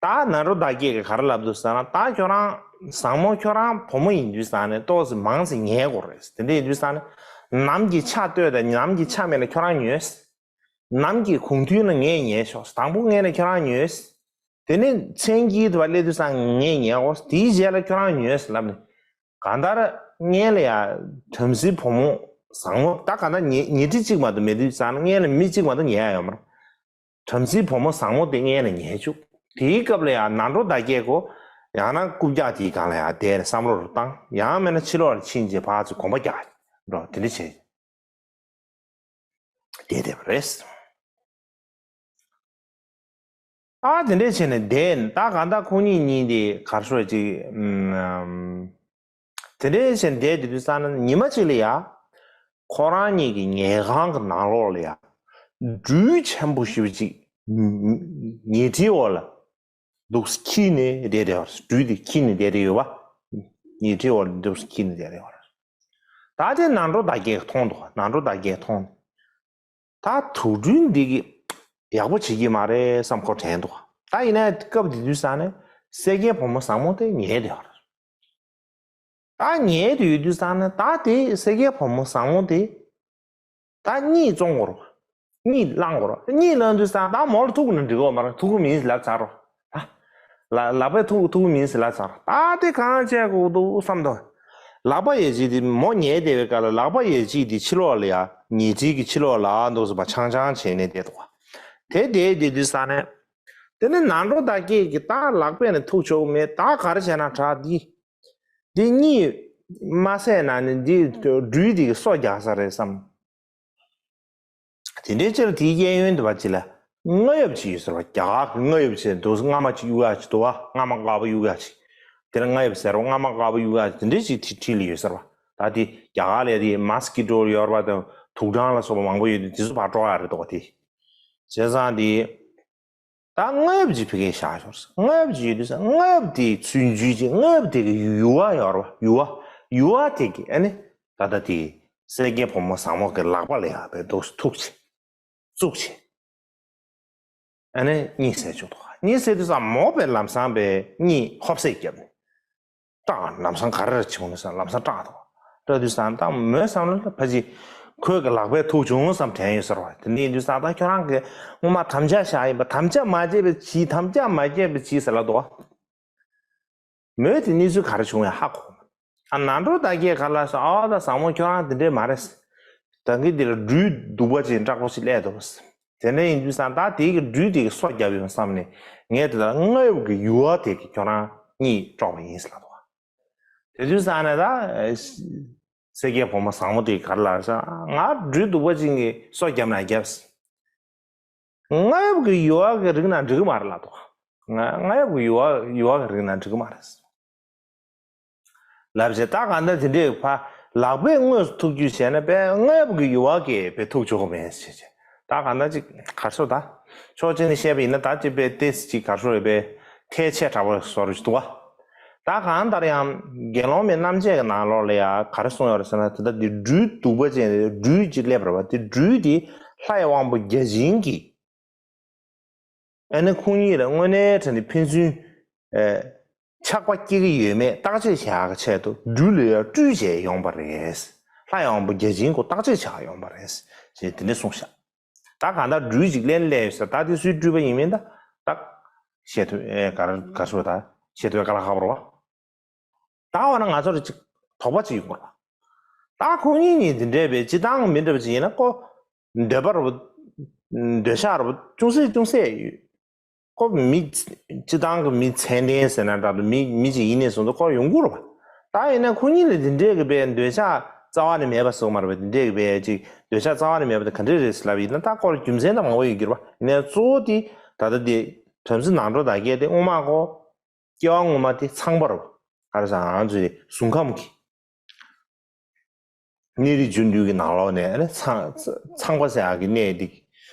ད་ནང་འགྲོ་བདག་བསྐྱེད་ཀྱིས་ག་རེ་ལབ་འདུག་ཟེར་ན། ད་ཁྱོད་རང་ཟབ་མོ་ཁྱོད་རང་བུ་མོ་ཡིན་དུས་ཙང་ནས་ཏོག་ཙམ་མང་ཙམ་ཉལ་དགོས་རེད། དེ་འདྲ་ཡིན་དུས་ཙང་ནས་ནམ་གྱི་ཆ་སྟོད་དང་ནམ་གྱི་ཆ་སྨད་ལ་ཁྱོད་རང་ཉལ། ནམ་གྱི་དགུང་ཐུན་ལ་ངས་ཉལ་ཆོག་དང་པོ་སྔས་ནས་ཁྱོད་རང་ཉལ། དེ་ནས་མཚན་དཀྱིལ་དུ་བ་སླེབས་དུས་ཙང་ངས་ཉལ་གོ། དེའི་རྗེས་ལ་ཁྱོད་རང་ཉལ་ལབ་ནས། གང་ལྟར་སྔས་ལ་ཡ་བྲམ་ཟེའི་བུ་མོ་བཟང་མོ། ད་གང་ལྟར་ཉལ་ཉལ་ཁྲི་གཅིག་མ་གཏོགས་མེད་དུས་ཙང་ན་སྔས་ལ་མི་གཅིག་མ་གཏོགས་ཉལ་ཡ་ཡོད་མ་རེད། བྲམ་ཟེའི་བུ་མོ་བཟང་མོ་དེ་སྔས་ལ་ཉལ་བཅུག་དེའི་སྐབས་ལ་ཡང་ནང་འགྲོ་བདག་བསྐྱེད་ཀོ། ཡང་ན་རྐུབ་བཀྱག་དེའི་སྒང་ལ་ཡང་བསྡད་ནས་བསམ་བློ་རུ་བཏང་། ཡང་མིན་ན་ཕྱི་ལོགས་ལ་ཕྱིན་རྗེས་ཕར་ཚུར་གོམ་པ་རྒྱག་འགྲོ། དེ་འདྲ་བྱས་བསྡད་བསྡད་པ་རེད། ཨ་དེ་འདྲ་བྱས་ནས་བསྡད། ད་གང་ལྟར་ཁོང་གཉིས་གཉིས་དེ་གར་ཤོར་ཅིག་ཨམ། དེ་འདྲའི་བྱས་བསྡད་དེ་དུས་ཙང་ན་ཉི་མ་གཅིག་ལ་ཡ། ཁོ་རང་གཉིས་ཀྱི་ཉལ་ཁང་གི་ནང་ལོགས་ལ་ཡ། སྦྲུལ་ཆེན་པོ་ཞེ་པོ་ཅིག་ཉལ་ཁྲིའི་འོག་ལ་འདུག་སེ་འཁྱིལ་ནས་བསྡད་བསྡད་པ་རེད། སྦྲུལ་དེ་འཁྱིལ་ནས་བསྡད་བསྡད་ཡོད་པ། ཉལ་ཁྲིའི་འོག་ལ་འདུག་སེ་འཁྱིལ་ནས་བསྡད་བསྡད་པ་རེད། ད་དེ་ནང་འགྲོ་བདག་བསྐྱེད་མཐོང་འདུག་ནང་འགྲོ་བདག་བསྐྱེད་མཐོང་ནས། ད་དུག་སྦྲུལ་འདི་གིས་ཡག་པོ་བྱེད་ཀྱི་མ་རེད་བསམ་ཁོ་དྲན་འདུག་ད་ཡིན་ན་སྐབས་དེ་དུས་ཙང་ནས་སྲས་སྐྱེས་བུ་མོ་བཟང་མོ་དེ་ཉལ་བསྡད་པ་རེད། ད་ཉལ་བསྡད་ཡོད་དུས་ཙང་ནས་ད་དེ་སྲས་སྐྱེས་བུ་མོ་བཟང་མོ་དེ་ད་གཉིད་བཙོང་དགོས་རེད། གཉིད་བླང་དགོས་རེད། གཉིད་བླང་དུས་ཙང་ད་མོ་ལ་ཐུག་ན་འགྲིག་གི་མ་རེད། ཐུག་གི་མིན་ལབ་ཚར་རོ། ད་ལ་ལག་པས་ཐུག་ཐུག་གི་མིན་ཟེར་ལབ་ཚར་རོ། ད་དེ་གང་བྱས་དགོས་འདུག་བསམ་དོ། ལག་པ་ཡོད་ཅིག་དེ་མོ་ཉལ་བསྡད་པའི་སྐབས་ལ་ལག་པ་ཡོད་ཅིག་དེ་ཕྱི་ལོགས་ལ་ཡ། ཉལ་ཁྲིའི་གི་ཕྱི་ལོགས་ལ་འདུག་སེ་ཕར་ཆང་ཆང་བྱས་ནས་བསྡད་འདུག་དེ་བསྡད་བསྡད་དུས་ཙང་ནས། དེ་ནས་ནང་འགྲོ་བདག་བསྐྱེད་ཀྱིས་ད་ལག་པས་ནི་ཐུག་ཆོག་གི་མེད། ད་ག་རེ་བྱས་ན་དྲག་འདི། འདི་གཉིད་མ་སད་ན་ནི་འདི་སྦྲུལ་འདི་གིས་སོ་རྒྱག་ས་རེད་བསམ། དེ་འདྲའི་ཕྱིར་དེའི་གཡས་གཡོན་དུ་བ་ཅིག་ལ་རྔ་ཡབ་ཅིག་ཡོད་ཟེར་བ། རྒྱ་གར་གྱི་རྔ་ཡབ་ཅིག་འདུག་རྔ་མ་ཅིག་གཡུག་ཡག་ཅིག་འདུག་བ། རྔ་མ་དཀར་པོ་གཡུག་ཡག་ཅིག་དེ་ལ་རྔ་ཡབ་ཟེར་བ། རྔ་མ་དཀར་པོ་གཡུག་ཡག་དེ་འདྲའི་ཅིག་དེ་འཁྲིས་ལ་ཡོད་ཟེར་བ། ད་དེ་རྒྱ་གར་ལ་དེ་མོས་ཀི་ཊོ་ཡོད་རེད་པ་དང་དུག་སྦྲང་ལ་སོགས་པ་མང་པོ་ཡོད་དུས་དེ་ཚོ་ཕར་དཀྲོག་ཡག་རེད་འདུག་བ། དེ་བྱས་ཙང་དེ། ད་རྔ་ཡབ་ཅིག་ཕ་གིར་བཞག་ཤོག་རྔ་ཡབ་ཅིག་ཡོད་དུས་ཙང་རྔ་ཡབ་དེའི་ཚུར་འཇུས་ཅིག་རྔ་ཡབ་དེ་གི་ཡུ་བ་ཡོད་རེད་པ། ཡུ་བ། ཡུ་བ་དེ་གིས་ཨ་ནི་ད་ལྟ་དེ་སྲས་སྐྱེས་བུ་མོ་བཟང་མོ་གི་ལག་པ་ལ་ཡ་བའི་འདུག་སེ་ཐུག་བྱས། བཙུགས་བྱས། ཨ་ནི་གཉིད་སད་བཅུག་འདུག་གཉིད་སད་དུས་ཙང་མོ་བས་ལམ་སང་བས་གཉིད་ཧོབ་སེ་བརྒྱབ་ནས། སྐྲག་ལམ་སང་ག་རེ་རེ་བྱུང་ནས་ལམ་སང་སྐྲག་འདུག་སྐྲག་དུས་ཙང་ད་མོའི་བསམ་བློ་ལ་ཕ་གི་ཁོའི་གི་ལག་པས་ཐུག་བྱུང་བསམ་དྲན་ཡོད་ཟེར་བ། དེ་འདྲ་ཡིན་དུས་ཙང་ད་ཁྱོད་རང་གི་སྔོན་མ་དམ་བཅའ་བཞག་ཡིན་པ། དམ་བཅའ་མ་བརྗེད་པའི་ཕྱིར། དམ་བཅའ་མ་བརྗེད་པའི་ཕྱིར་ཟེར་ལབ་འདུག་མོས་དེ་གནས་ཚུལ་ག་རེ་བྱུང་ཡང་ཧ་གོ། ཨ་ནང་འགྲོ་བདག་བསྐྱེད་ག་ལ་སོང་། ཨ་ད་བཟང་མོ་ཁྱོད་རང་དེ་འདྲས་མ་རེད། ད་གིན་འདི་ལ་སྦྲུལ་གདུག་པ་ཅན་སྐྲག་པོ་ཞིག་སླེབས་འདུག་དེ་འདྲ་ཡིན་དུས་ཙང་ད་དེ་གི་སྦྲུལ་དེ་གི་སོ་བརྒྱབ་ཡོང་བསམ་ནས་ངས་དེ་ལ་རྔ་ཡབ་ཀྱི་ཡུ་བ་དེ་གིས་ཁྱོད་རང་གཉིད་དཀྲོགས་པ་ཡིན་ཟེར་ལབ་འདུག་དེ་དུས་ཙང་ནས་ད་སྲས་སྐྱེས་བུ་མོ་བཟང་མོ་དེ་ག་རེ་ལབ་ཟེར། ང་སྦྲུལ་གདུག་པ་ཅན་གྱི་སོ་བརྒྱབ་ན་བརྒྱབ། རྔ་ཡབ་ཀྱི་ཡུ་བ་གི་རིགས་ན་འགྲིག་གི་མ་རེད་ལབ་འདུག་ང་རྔ་ཡབ་ཀྱི་ཡུ་བ་ཡུ་བ་གི་རིགས་ན་འགྲིག་གི་མ་རེད་ལབ་བྱས། ད་གང་ལྟར་དེ་འདྲས་ཕར་ལག་པས་དངོས་སུ་ཐུག་རྒྱུ་བྱས་ན་བས་རྔ་ཡབ་ཀྱི་ཡུ་བ་གིས་བས་ཐུག་ཆོག་གི་མེད་ཟེར་བྱས། ད་གང་ལྟར་ཅིག་གར་སོ་ད། ཕྱོགས་གཅིག་ནས་བཤད་པ་ཡིན་ན་ད་ཅིག་བས་ཏེས་ཅིག་གར་སོ་རེད་པས་ཐལ་ཆད་དྲག་པོ་བཟོ་རུ་འདུག་བ། ད་གང་ལྟར་ཡང་དགེ་སློང་མའི་རྣམ་བཅད་ཀྱི་ནང་ལོགས་ལ་ཡང་ག་རེ་གསུངས་ཡོད་རེད་ཟེར་ན། དེ་ལྟར་དེ་སྦྲུལ་གདུག་པ་ཅན་རེད། སྦྲུལ་ཅིག་སླེབས་པ་རེད་པ། དེ་སྦྲུལ་དེ་ལྷའི་དབང་པོ་བརྒྱ་བྱིན་གྱིས། ཨ་ནི་ཁོང་གཉིས་ལ་དངོས་གནས་དྲང་གནས་ཕན་ཚུན། ཨེ། ཆགས་པ་སྐྱེ་གི་ཡོད་མེད་བརྟག་དཔྱད་བྱ་ཡག་གི་ཆེད་དུ་སྦྲུལ་ལ་ཡང་སྤྲུལ་བྱས་ཡོང་བ་རེད། ལྷའི་དབང་པོ་བརྒྱ་བྱིན་ཁོ་བརྟག་དཔྱད་བྱ་ཡོང་བ་རེད་ཅེས་དེ་འདྲ་གསུངས་ཤག་ད་གང་ལྟར་སྦྲུལ་ཅིག་ལེན་སླེབས་ཡོད་ས། ད་དེ་སུའི་སྤྲུལ་པ་ཡིན་མིན་ད་ད་བཤད་ཐུབ་ཨེ་ག་རེ་ག་རེ་ཟེར་བ། ད་བཤད་ཐུབ་དཀའ་ལས་ཁག་པོ་རེད་པ། ད་འོ་ན་ང་ཚོར་ཅིག་དོགས་པ་ཅིག་ཡོང་གི་རེད་པ། ད་ཁོང་གཉིས་གཉིས་འདི་འདྲས་པའི་སྤྱིར་བཏང་མི་འདྲ་བ་ཅིག་ཡིན་ན་ཁོ་འདོད་པ་རུ། འདོད་ཆགས་རུ་ཅུང་ཟད་ཅུང་ཟད་ཡོད། ཁོ་མི་སྤྱི་བཏང་གི་མི་ཚད་ལྡན་ཟེར་ན་འདྲ་འདུག་མི་མི་ཅིག་ཡིན་ནས་བཟུང་ཚེ་ཁོ་ཡོང་གི་རེད་པ། ད་ཡིན་ན་ཁོ་གཉིས་ལ་དེ་འདྲས་ཀྱི་པའི་འདོད་ཆགས་རྩ་བ་ནས་མེད་པ་སོགས་མ་རེད་པ། དེ་འདྲས་ཀྱི་པའི་ཅིག་འདོད་ཆགས་རྩ་བ་ནས་མེད་པ་དེ་ག་འདྲས་རེད་ཟེར་ལབ་ཡིན་ན། ད་ཁོ་ལ་རྒྱུ་མཚན་དང་མང་པོ་ཡོད་ཀྱི་རེད་པ། ཡིན་ནའི་གཙོ་བོ་དེ་ད་ལྟ་དེ་བྲམ་ཟེ་ནང་གྲོ་དར་རྒྱས་དེ་སྔོན་མ་ཁོ་སྐྱེ་བ་སྔོན་མ་དེ་ཚངས་པ་རེད་པ། ག་རེ་ཟེར་ང་ཚོའི་གཟུགས་ཁམས་ཀྱི་གནས་རིས་རྒྱུན་དུ་གི་ནང་ལོགས་ནས་ཨ་ནི་ཚངས་ཚངས་པ་ཟེར་ཡག་གི་གནས་འདི་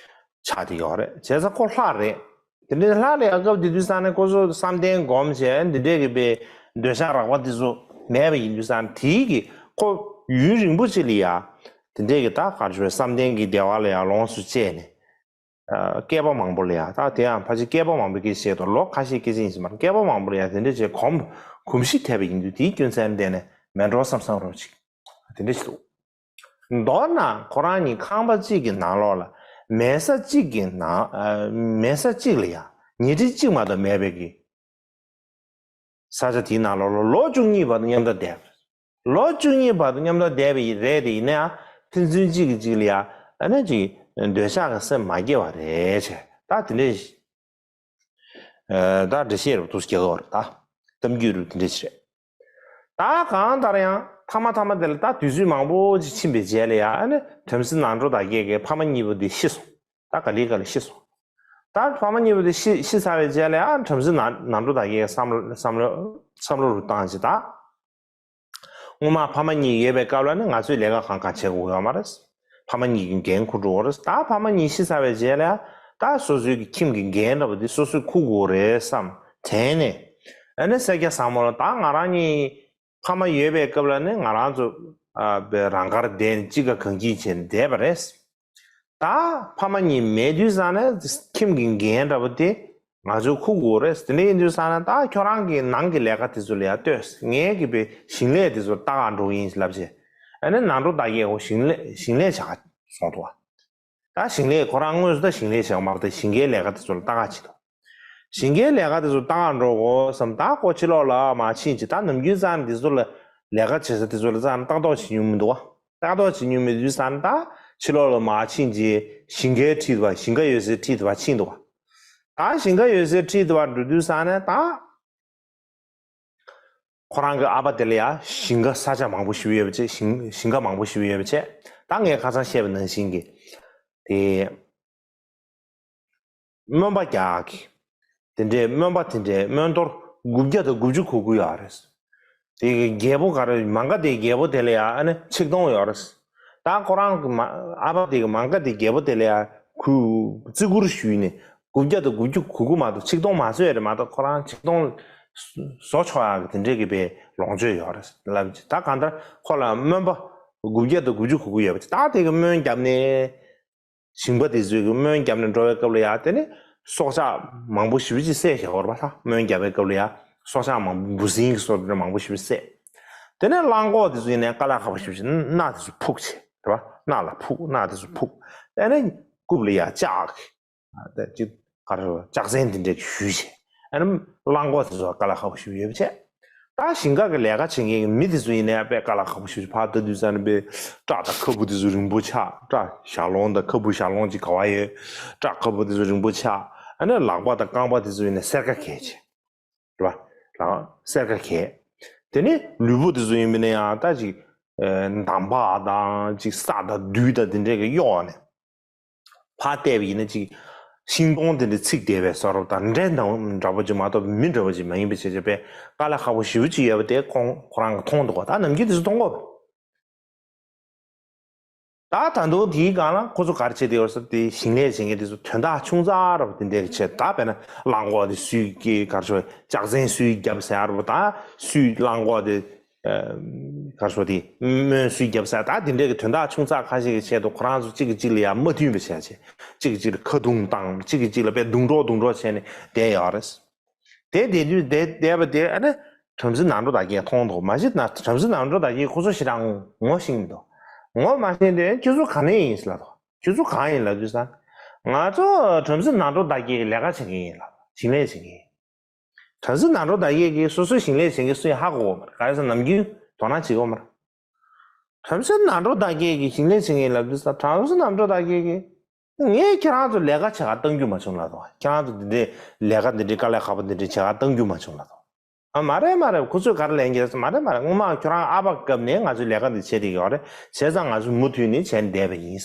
ཆགས་བསྡད་ཡོད་རེད། བྱས་ཙང་ཁོ་ལྷ་རེད། དེ་འདྲའི་ལྷ་ལ་ཡང་སྐབས་དེ་དུས་ཙང་ནས་ཁོ་ཚོ་བསམ་གཏན་སྒོམ་བྱས་འདི་འདྲའི་གི་པའི་འདོད་ཆགས་རགས་པ་དེ་ཚོ་མེད་པ་ཡིན་དུས་ཙང་ནས། དེའི་གི་ཁོ་ཡུན་རིང་པོ་ཅིག་ལ་ཡ་དེ་འདྲའི་གི་ད་ག་རེ་ཞུ་བའི་བསམ་གཏན་གྱི་བདེ་བ་ལ་ཡང་ལོངས་སུ་སྤྱད་ནས། ཨ། བསྐལ་པ་མང་པོ་ལ་ཡ། ད་དེ་ཡང་ཕལ་ཆེར་བསྐལ་པ་མང་པོའི་སྐད་ཆ་བཤད་དོ། ལོ་ཁ་ཤས་སྐད་ཆ་ཡིན་ཟེར་མ་རེད། བསྐལ་པ་མང་པོ་ལ་ཡ་དེ་འདྲ་བྱས་གོམས་གོམས་གཤིས་ཐེབས་པ་ཡིན་དུས་དེའི་སྐྱོན་ཚན་བསྡད་ནས་མེད་འགྲོ་བསམ་བསམ་རོགས་ཅིག་དེ་འདྲ་ཞིག་འདུག་མདོར་ན་ཁོ་རང་གཉིས་ཁང་པ་གཅིག་གི་ནང་ལོགས་ལ་མལ་ས་གཅིག་གི་ནང་ཨ། མལ་ས་གཅིག་ལ་ཡ་ཉལ་ཁྲི་གཅིག་མ་གཏོགས་མེད་པའི་གི་ས་ཆ་དེའི་ནང་ལོགས་ལ་ལོ་བཅུ་གཉིས་བར་དུ་མཉམ་དུ་བསྡད། ལོ་བཅུ་གཉིས་བར་དུ་མཉམ་དུ་བསྡད་པ་རེད་དེ། ཡིན་ནའང་ཕན་ཚུན་གཅིག་གིས་གཅིག་ལ་ཡ་ཨ་ནི་ཅིག་འདོད་ཆགས་ཀྱི་སེམས་མ་སྐྱེ་བ་རེད་བྱས། ད་དེ་འདྲའི་ཨ། ད་འགྲེལ་བཤད་རུ་དུ་རྒྱག་གི་ཡོད་རེད། ད་གཏམ་རྒྱུད་རུ་དེ་འདྲ་ཞིག་རེད། ད་གང་ལྟར་ཡང་མཐའ་མ་མཐའ་མ་དེ་ལ་ད་དུས་ཚོད་མང་པོ་ཅིག་ཕྱིན་པའི་རྗེས་ལ་ཡ་ཨ་ནི་བྲམ་ཟེ་ནང་གྲོ་དར་རྒྱས་ཀྱི་ཕ་མ་གཉིས་པོ་དེ་ཤི་སོང་། ད་ག་ལེ་ག་ལེ་ཤི་སོང་། ད་ཕ་མ་གཉིས་པོ་དེ་ཤི་ཤི་ཚར་བའི་རྗེས་ལ་ཡ་བྲམ་ཟེ་ནང་ནང་གྲོ་དར་རྒྱས་ཀྱི་བསམ་བློ་བསམ་བློ་བསམ་བློ་རུ་བཏང་ཅིག་ད། སྔོན་མ་ཕ་མ་གཉིས་ཡོད་པའི་སྐབས་ལ་ནི་ང་ཚོས་ལས་ཀ་གང་གང་བྱེད་དགོས་ཡོད་མ་རེད། ཕ་མ་གཉིས་ཀྱི་འགན་འཁུར་འགྲོ་བ་རེད། ད་ཕ་མ་གཉིས་ཤི་ཚར་བའི་རྗེས་ལ་ད་སོ་སོའི་གི་ཁྱིམ་གྱི་འགན་འདྲ་པོ་དེ་སོ་སོས་འཁུར་དགོས་རེད་བསམ་དྲན་ནས། ཨ་ནི་སེར་སྐྱ་བཟང་མོ་ལ་ད་ང་རང་གཉིས་ཕ་མ་ཡོད་པའི་སྐབས་ལ་ནི་ང་རང་ཚོ་ཨ་པའི་རང་དགར་བསྡད་ནས་གཅིག་ག་གང་གིས་བྱས་ནས་བསྡད་པ་རེད། ད་ཕ་མ་གཉིས་མེད་དུས་ཙང་ནས་ཁྱིམ་གྱི་འགན་འདྲ་པོ་དེ་ང་ཚོས་འཁུར་དགོས་རེད། དེ་འདྲ་ཡིན་དུས་ཙང་ནས་ད་ཁྱོད་རང་གི་ནང་གི་ལས་ཀ་དེ་ཚོ་ལ་ཡ་ལྟོས། ངའི་གི་པའི་ཞིང་ལས་དེ་ཚོ་ལྟ་ག་འགྲོ་གི་ཡིན་ལབ་བྱས། ཨ་ནི་ནང་གྲོ་དར་རྒྱས་ཁོ་ཞིང་ལས་ཞིང་ལས་བྱེད་ག་སོང་འདུག་བ། ད་ཞིང་ལས་ཁོ་རང་དངོས་སུ་ད་ཞིང་ལས་བྱེད་ག་མ་གཏོགས་ཞིང་ཁའི་ལས་ཀ་དེ་ཚོ་ལ་ལྟ་ག་བྱེད་འདུག་ཞིང་ཁའི་ལས་ཀ་དེ་ཚོ་ལྟ་ག་འགྲོ་དགོས་བསམ། ད་ཁོ་ཕྱི་ལོགས་ལ་མར་ཕྱིན་ཅིག་ད་ནམ་རྒྱུན་ཙང་དེ་ཚོ་ལ་ལས་ཀ་བྱེད་ས་དེ་ཚོ་ལ་ཙང་ལྟ་རྟོག་བྱེད་མྱོང་མི་འདུག་བ། ལྟ་རྟོག་བྱེད་མྱོང་མེད་དུས་ཙང་ད་ཕྱི་ལོགས་ལ་མར་ཕྱིན་རྗེས་ཞིང་ཁའི་འཁྲིས་དུ་བ་ཞིང་ཁ་ཡོད་སའི་འཁྲིས་དུ་བ་ཕྱིན་འདུག་བ། ད་ཞིང་ཁ་ཡོད་སའི་འཁྲིས་དུ་བ་འགྲོ་དུས་ཙང་ནས་ད་ཁོ་རང་གི་ཨ་ཕ་དེ་ལ་ཡ་ཞིང་ཁ་ས་ཆ་མང་པོ་ཞིག་ཡོད་པ་བྱས། ཞིང་ཞིང་ཁ་མང་པོ་ཞིག་ཡོད་པ་བྱས། ད་ངས་ཁ་སང་བཤད་པ་ནང་བཞིན་གྱི་དེ། སྨོན་པ་རྒྱག་གི། དེ་འདྲའི་སྨོན་པ་དེ་འདྲའི་སྨོན་གཏོར་དགུ་བརྒྱ་དང་དགུ་བཅུ་གོ་དགུ་ཡོད་རེད། དེ་གི་རྒྱལ་པོ་ག་རེ་མང་ག་དེ་རྒྱལ་པོ་དེ་ལ་ཡ་ཨ་ནི་ཆིག་སྟོང་ཡོད་རེད། ད་ཁོ་རང་གི་མ་ཨ་ཕ་དེ་གི་མང་ག་དེ་རྒྱལ་པོ་དེ་ལ་ཡ་གུ་བརྩི་བཀུར་ཞུས་ནས་དགུ་བརྒྱ་དང་དགུ་བཅུ་གོ་དགུ་མ་གཏོགས་ཆིག་སྟོང་མ་བཟོས་རེད་མ་གཏོགས། ཁོ་རང་ཆིག་སྟོང་བཟོ་ཆོག་ཡག་གི་དེ་འདྲའི་གི་པའི་ལོངས་སྤྱོད་ཡོད་རེད་ལབ་ཀྱི། ད་གང་ལྟར་ཁོ་ལ་སྨོན་པ་དགུ་བརྒྱ་དང་དགུ་བཅུ་གོ་དགུ་ཡོད་པ་ཅིག་ད་དེ་གི་སྨོན་བརྒྱབ་ནས། ཞིང་པ་དེ་ཚོས་ཀྱི་སྨོན་བརྒྱབ་ནས་འགྲོ་བའི་སྐབས་ལ་ཡ་དེ་ནི་སྲོག་ཆགས་མང་པོ་ཞེ་པོ་ཅིག་བསད་བཞག་ཡོད་རེད་པ། ད་སྨོན་བརྒྱབ་པའི་སྐབས་ལ་ཡ་སྲོག་ཆགས་མང་པོ་འབུ་སྲིན་གྱི་སྲོག་དེ་འདྲ་མང་པོ་ཞེ་པོ་བསད། དེ་ནས་གླང་གོག་དེ་ཚོ་ཡིན་ནའི་དཀའ་ལས་ཁག་པོ་ཞེ་པོ་ཅིག་སྣ་དེ་ཚོ་ཕུག་བྱས་རེད་པ། སྣ་ལ་ཕུག་སྣ་དེ་ཚོ་ཕུག་དེ་ནས་རྐུབ་ལ་ཡ་ལྕགས་ཀྱི་ཨ་དེ་ཅིག་ག་རེ་ཟེར་ལྕགས་ཟན་དེ་འདྲ་གི་གཞུས་བྱས། ཨ་ནི་གླང་གོག་དེ་ཚོ་དཀའ་ལས་ཁག་པོ་ཞེ་པོ་ཡོད་པ་བྱས། ད་ཞིང་ཁ་གི་ལས་ཀ་བྱེད་མཁན་གྱི་མི་དེ་ཚོ་ཡིན་ནའི་དཔེ་དཀའ་ལས་ཁག་པོ་ཞེ་པོ་ཅིག་ཕར་ལྟ་དུས་ཙང་ནས་དཔེ་བྲག་དང་ཁ་སྦུག་དེ་ཚོ་རིང་པོ་ཆགས། བྲག་ཞག་ལོང་དང་ཁ་སྦུག་ཞག་ལོང་ཅིག་ག་པར་ཡོད། བྲག་ཁ་སྦུག་དེ་ཚོ་རིང་པོ་ཆགས། ཨ་ནི་ལག་པ་དང་རྐང་པ་དེ་ཚོ་ཡིན་ནའི་སེར་ཁ་གས་བྱས། རེད་པ། ལག་སེར་ཁ་གས། དེ་ནས་ལུས་པོ་དེ་ཚོ་ཡིན་པ་ན་ཡང་ད་ཅིག་ཨ་འདམ་བག་དང་ཅིག་ས་དང་རྡུལ་དང་དེ་འདྲས་ཀྱིས་གཡོགས་ནས། ཕར་བལྟས་པ་ཡིན་ན་ཅིག་ཤིང་སྡོང་དེ་འདྲ་ཚིག་བསྡད་པའི་བཟོ་འདྲ་པོ་དང་འདྲ་འདྲ་པོ་ཅིག་མ་གཏོགས་མི་འདྲ་པོ་ཅིག་མ་ཡིན་པའི་ཕྱིར་བྱས་པས་དཀའ་ལས་ཁག་པོ་ཞེ་པོ་ཅིག་ཡོད་པ་དེ་ཁོང་ཁོ་རང་གིས་མཐོང་འདུག་ག་ད་ནམ་རྒྱུན་དེ་ཚོ་མཐོང་གོ། ད་ད་དུང་དེའི་སྒང་ལ་ཁོ་ཚོ་ག་རེ་བྱས་བསྡད་ཡོད་ཟེར་དེ་ཞིང་ལས་བྱེད་མཁན་དེ་ཚོ་དོན་དག་ཆུང་ཙག་འདྲ་པོ་དེ་འདྲ་གི་བྱས། ད་དཔེར་ན་གླང་གོག་དེ་སུས་ཀྱིས་ག་རེ་ཟེར་ལྕགས་ཟན་སུས་བརྒྱབ་ཟེར་ཡ་འདྲ་པོ་དང་སུས་གླང་གོག་དེ་ཨ་ག་རེ་ཟེར་དེ་སྨོན་སུས་བརྒྱབ་ཟེར་ད་དེ་འདྲས་ཀྱི་དོན་དག་ཆུང་ཙག་ཁ་ཤས་ཀྱི་ཆེད་དུ་ཁོ་རང་ཚོ་གཅིག་གིས་གཅིག་ལ་ཡ་མ་མཐུན་པ་བྱས་བྱས། གཅིག་གིས་གཅིག་ལ་ཁ་རྡུང་བཏང་། གཅིག་གིས་གཅིག་ལ་དཔེ་རྡུང་གྲོགས་རྡུང་གྲོགས་བྱས་ནས་བསྡད་ཡོད་རེད། དེ་བསྡད་དུས་བསྡད་བསྡད་པ་དེ་ཨ་ནི་བྲམ་ཟེ་ནང་གྲོ་དར་རྒྱས་མཐོང་འདུག་མ་གཞི་ན་བྲམ་ཟེ་ནང་གྲོ་དར་རྒྱས་ཁོ་ཚོ་ཞེ་དྲག་ངོ་ཤེས་མི་འདུག་ངོ་མ་ཤེས་དུས་ཁྱོད་ཚོ་ག་ནས་ཡིན་ལབ་འདུག་ཁྱོད་ཚོ་གང་ཡིན་ལབ་དུས་ཙང་། ང་ཚོ་བྲམ་ཟེ་ནང་གྲོ་དར་རྒྱས་ཀྱི་ལས་ཀ་བྱེད་མཁན་ཡིན་ལབ། ཞིང་ལས་བྱེད་མཁན་ཡིན། བྲམ་ཟེ་ནང་གྲོ་དར་རྒྱས་ཀྱིས་སོ་སོའི་ཞིང་ལས་བྱེད་མཁན་སུ་ཡིན་ཧ་གོ་གི་མ་རེད། ག་རེ་ཟེར་ནམ་རྒྱུན་དོ་སྣང་བྱེད་ཀྱི་ཡོད་མ་རེད། བྲམ་ཟེ་ནང་གྲོ་དར་རྒྱས་ཀྱིས་ཞིང་ལས་བྱེད་མཁན་ལབ་དུས་ཙང་བྲམ་ཟེ་ནང་གྲོ་དར་རྒྱས་ཀྱིས་ ངས་ཁྱེད་རང་ཚོ་ལས་ཀ་བྱེད་ག་གཏང་རྒྱུ་མ་བྱུང་ལབ་དོ། ཁྱེད་རང་ཚོ་འདི་འདྲའི་ལས་ཀ་འདི་འདྲའི་དཀའ་ལས་ཁག་པོ་འདི་འདྲའི་བྱེད་ག་གཏང་རྒྱུ་མ་བྱུང་ལབ་དོ། ཨ་མ་རེད་མ་རེད། ཁོ་ཚོས་ག་རེ་ལན་རྒྱག་ཟེར། མ་རེད་མ་རེད། སྔོན་མ་ཁྱོད་རང་ཨ་ཕ་སྐབས་ནས་ང་ཚོའི་ལས་ཀ་འདི་བྱེད་བསྡད་ཀྱི་ཡོད་རེད། བྱས་ཙང་ང་ཚོ་མུ་མཐུད་ནས་བྱས་ནས་བསྡད་པ་ཡིན།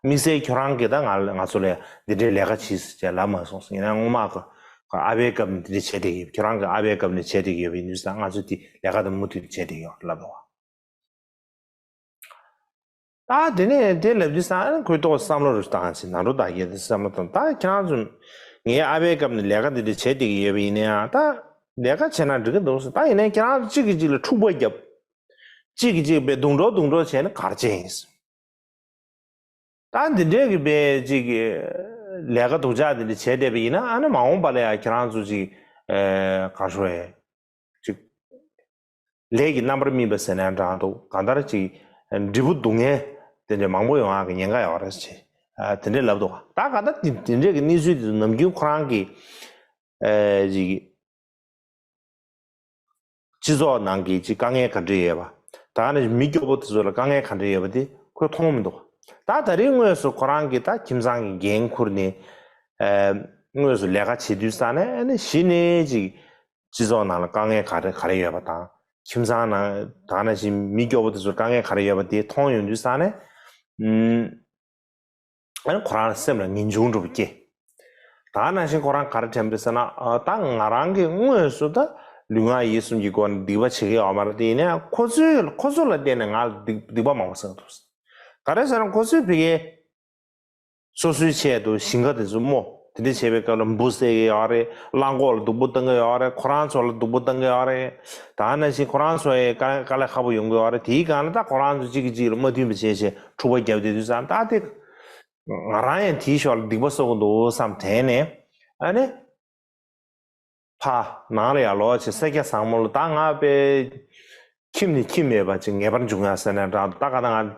དམིགས་བསལ་ཁྱོད་རང་གིས་ད་ང་ང་ཚོ་ལ་འདི་འདྲའི་ལས་ཀ་བྱེད་ཟེར་ལབ་མ་སོང་ཟེར། ཡིན་ན་སྔོན་མ་ཁོ་ཨ་ཕའི་སྐབས་ནས་འདི་འདྲ་བྱས་བསྡད་ཀྱི་ཡོད། ཁྱོད་རང་གིས་ཨ་ཕའི་སྐབས་ནས་བྱས་བསྡད་ཀྱི་ཡོད་པ་ཡིན་དུས་ཙང་ང་ཚོས་འདི་ལས་ཀ་འདི་མུ་མཐུད་བྱས་བསྡད་ཀྱི་ཡོད་ལབ་འདུག་ད་དེ་ནས་དེ་ལབ་དུས་ཙང་ཁོའི་ཐོག་བསམ་བློ་རུ་བཏང་ཟིན། ནང་འགྲོ་བདག་གིས་དེ་བསམ་བློ་བཏང་། ད་ཁྱེད་རང་ཚོ་ངའི་ཨ་ཕའི་སྐབས་ནས་ལས་ཀ་འདི་འདྲ་བྱས་བསྡད་ཀྱི་ཡོད་པ་ཡིན་ན་ཡང་ད་ལས་ཀ་བྱས་ན་འགྲིག་གི་འདུག་ཟེར། ད་ཡིན་ནའི་ཁྱེད་རང་ཚོ་གཅིག་གིས་གཅིག་ལ་འཁྲུག་པ་བརྒྱབ། གཅིག་གིས་གཅིག་དཔེ་རྡུང་གྲོགས་རྡུང་གྲོགས་བྱས་ན་ག་རེ་བྱས་ཡིན་ཟེར། ད་འདི་འདྲས་ཀྱི་དཔེ་གཅིག་གི་ལས་ཀ་སྡུག་ཅག་འདི་འདྲ་བྱས་བསྡད་པ་ཡིན་ན་ཨ་ནི་མ་འོངས་པ་ལ་ཡང་ཁྱེད་རང་ཚོ་གཅིག་ག་རེ་ཞུ་དགོས་རེད། ཅིག་ལས་ཀྱི་རྣམ་པར་སྨིན་པ་ཟེར་ན་འདྲ་འདུག་གང་ལྟར་ཅིག་འབྲས་བུ་སྡུག་བསྔལ་དེ་འདྲ་མང་པོ་ཡོང་ཡག་གི་ཉེན་ཁ་ཡོད་རེད་ཅེས་དེ་འདྲ་ལབ་འདུག་ད་གང་ལྟར་དེ་དེ་འདྲས་ཀྱི་གནས་ཚུལ་དེ་ཚོ་ནམ་རྒྱུན་ཁོ་རང་གི་ཅིག་སྤྱི་ཚོགས་ནང་གི་ཅིག་དཀའ་ངལ་ག་འདྲ་ཡོད་པ། ད་ནི་མི་སྐྱོ་པོ་དེ་ཚོ་ལ་དཀའ་ངལ་ག་འདྲ་ཡོད་པ་དེ་ཁོས་མཐོང་མི་འདུག་ད་ད་རིང་དངོས་སུ་ཁོ་རང་གིས་ད་ཁྱིམ་ཚང་གི་འགན་ཁུར་ནས་དངོས་སུ་ལས་ཀ་བྱེད་དུས་ཙང་ནས་ཨ་ནི་གཞི་ནས་ཅིག་སྤྱི་ཚོགས་ནང་ལ་དཀའ་ངལ་ག་རེ་ག་རེ་ཡོད་པ་དང་། ཁྱིམ་ཚང་ནང་ད་ག་ནང་བཞིན་མི་སྐྱོ་པོ་དེ་ཚོར་དཀའ་ངལ་ག་རེ་ཡོད་པ་དེ་མཐོང་ཡོང་དུས་ཙང་ནས་ཨ་ནི་ཁོ་རང་ལ་སེམས་ལ་ངེས་འབྱུང་འདྲ་པོ་སྐྱེ། ད་ག་ནང་བཞིན་ཁོ་རང་ག་རེ་དྲན་པ་རེད་ཟེར་ན། ཨ་ད་ང་རང་གིས་དངོས་སུ་ད་ལུས་ངག་ཡིད་གསུམ་གྱི་སྒོ་ནས་སྡིག་པ་བྱེད་ཀྱི་ཡོད་མ་རེད་དེ། ཡིན་ནའང་ཁོ་ཚོས་ཁོ་ཚོ་ལ་བརྟེན་ནས་ང་ལ་སྡིག་སྡིག་པ་མང་པོ་བསགས་འདུག་ག་རེ་ཟེར་ན་ཁོ་ཚོས་ཕ་གིའི་སོ་སོའི་ཆེད་དུ་ཞིང་ཁ་དེ་ཚོ་རྨོ། དེ་འདྲ་བྱས་པའི་སྐབས་ལ་འབུ་བསད་ཀྱི་ཡོད་རེད། གླང་གོག་ལ་སྡུག་པོ་བཏང་གི་ཡོད་རེད། ཁོ་རང་ཚོ་ལ་སྡུག་པོ་བཏང་གི་ཡོད་རེད། ད་ནང་བཞིན་ཁོ་རང་ཚོ་ཡི་དཀའ་དཀའ་ལས་ཁག་པོ་ཡོང་གི་ཡོད་རེད། དེའི་སྒང་ལ་ད་ཁོ་རང་ཚོ་གཅིག་གིས་གཅིག་ལ་མ་མཐུན་པ་བྱས་བྱས་འཁྲུག་པ་བརྒྱབ་བསྡད་དུས་ཙང་ད་དེ་ང་རང་ཡང་དེའི་ཕྱོགས་ལ་སྡིག་པ་གསོག་གི་འདུག་བསམ་དྲན་ནས་ཨ་ནི། ཕ་ནང་ལ་ཡར་ལོག་བྱས་སེར་སྐྱ་བཟང་མོ་ལ་ད་ང་དཔེ་ཁྱིམ་ནས་ཁྱིམ་མེད་པ་ཅིག་ངེས་པར་འབྱུང་ཡ་ཟེར་ནས་འདྲ་འདུག་ད་ག་ད་ང་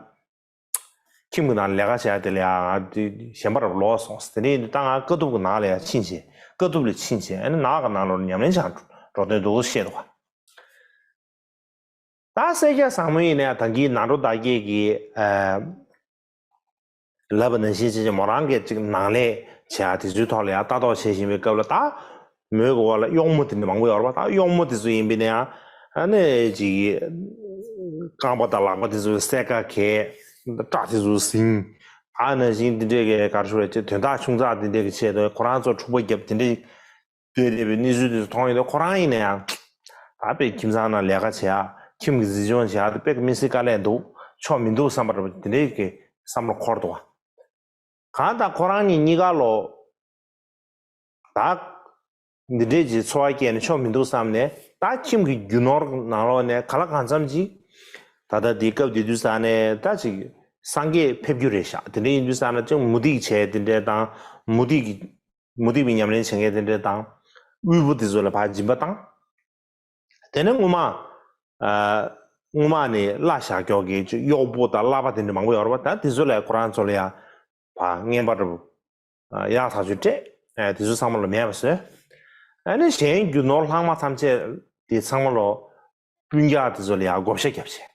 ཁྱིམ་གྱི་ནང་ལས་ཀ་བྱས་དེ་ལ་ཡང་དེ་གཞན་པ་རུ་ལོག་སོང་། དེ་ནས་ད་ང་དཀའ་ཐུབ་ཀྱི་ནང་ལ་ཡང་ཕྱིན་བྱས། དཀའ་ཐུབ་ལ་ཕྱིན་བྱས་ཨ་ནི་ནགས་ཀྱི་ནང་ལོགས་ཉམས་ལེན་བྱ་འགྲོ་འདོད་འདུག་བཤད་འདུག་ད་སེར་སྐྱ་བཟང་མོ་ཡིན་ནའི་ད་གིན་ནང་འགྲོ་བདག་བསྐྱེད་ཀྱི་ལབ་པ་ནང་བཞིན་བྱས་བྱས་མོ་རང་གིས་ཅིག་ནང་ལས་བྱས་དེ་ཚོའི་ཐོག་ལ་ཡང་ལྟ་རྟོག་བྱེད་བཞིན་པའི་སྐབས་ལ་ད་མོའི་གོ་བ་ལ་གཡོག་མོ་དེ་འདྲ་མང་པོ་ཡོད་རེད་པ། ད་གཡོག་མོ་དེ་ཚོ་ཡིན་པས་ན་ཡང་ཨ་ནི་ཅིག་རྐང་པ་དང་ལག་པ་དེ་ཚོ་སེར་ཀ་གས། སྐྲ་དེ་ཚོ་ཟིང་། ཨ་ནང་བཞིན་དེ་འདྲས་ཀྱི་ག་རེ་ཞུ་དགོས་རེད། དོན་དག་ཆུང་ཙག་དེ་འདྲས་ཀྱི་ཆེད་དུ་ཁོ་རང་ཚོ་འཁྲུག་པ་བརྒྱབ་དེ་འདྲས་བསྡད་བསྡད་པའི་གནས་ཚུལ་དེ་ཚོ་མཐོང་ཡོང་དུས་ཁོ་རང་ཡིན་ན་ཡང་ད་དཔེ་ཁྱིམ་ཚང་ནང་ལས་ཀ་བྱེད་ཡ། ཁྱིམ་གྱི་འཛིན་སྐྱོང་བྱེད་ཡ་དེ་དཔེ་མི་སྲིད་དཀའ་ལས་འདུག་ཆོ་མི་འདུག་བསམ་པ་འདྲ་པོ་དེ་འདྲའི་གི་བསམ་བློ་འཁོར་འདུག་ག་གང་ལྟར་ཁོ་རང་གཉིས་གཉིས་ཀ་ལོ་ད་འདི་འདྲའི་ཅིག་འཚོ་བ་སྐྱེལ་ནས་ཆོ་མི་འདུག་བསམ་ནས་ད་ཁྱིམ་གྱི་རྒྱུ་ནོར་ནང་ལོགས་ནས་ག་ལ་གང་འཚམ་ཅིག་ད་ལྟ་འདི་སྐབས་འདི་དུས་ས་ནས་ད་ཅིག་སངས་རྒྱས་ཕེབས་རྒྱུ་རེད་ཤག་དེ་འདྲ་ཡིན་དུས་ས་ན་ཅིག་མུ་ཏིག་བྱས་དེ་འདྲ་དང་མུ་ཏིག་གི་མུ་སྟེགས་པའི་ཉམས་ལེན་བྱེད་མཁན་དེ་འདྲ་དང་། དབུལ་པོ་དེ་ཚོ་ལ་ཕར་སྦྱིན་པ་བཏང་། དེ་ནས་སྔོན་མ། ཨ། སྔོན་མ་ནས་གླ་བཞག་ཀྱོག་གི་གཡོག་པོ་དང་གླ་པ་དེ་འདྲ་མང་པོ་ཡོད་རེད་པ། ད་དེ་ཚོ་ལ་ཁོ་རང་ཚོ་ལ་ཡང་ཕར་རྔན་པ་འདྲ་པོ། ཨ། ཡག་ཐག་ཆོད་སྤྲད། ཨ། དེ་ཚོ་ཚང་མ་ལ་མེད་པ་བཟོས། ཨ་ནི་གཞན་རྒྱུ་ནོར་ལྷག་མ་ཐམས་ཅད་དེ་ཚང་མ་ལོ། སྤུན་ཀྱག་དེ་ཚོ་ལ་ཡང་བགོ་བཤའ་བརྒྱབ་བྱས།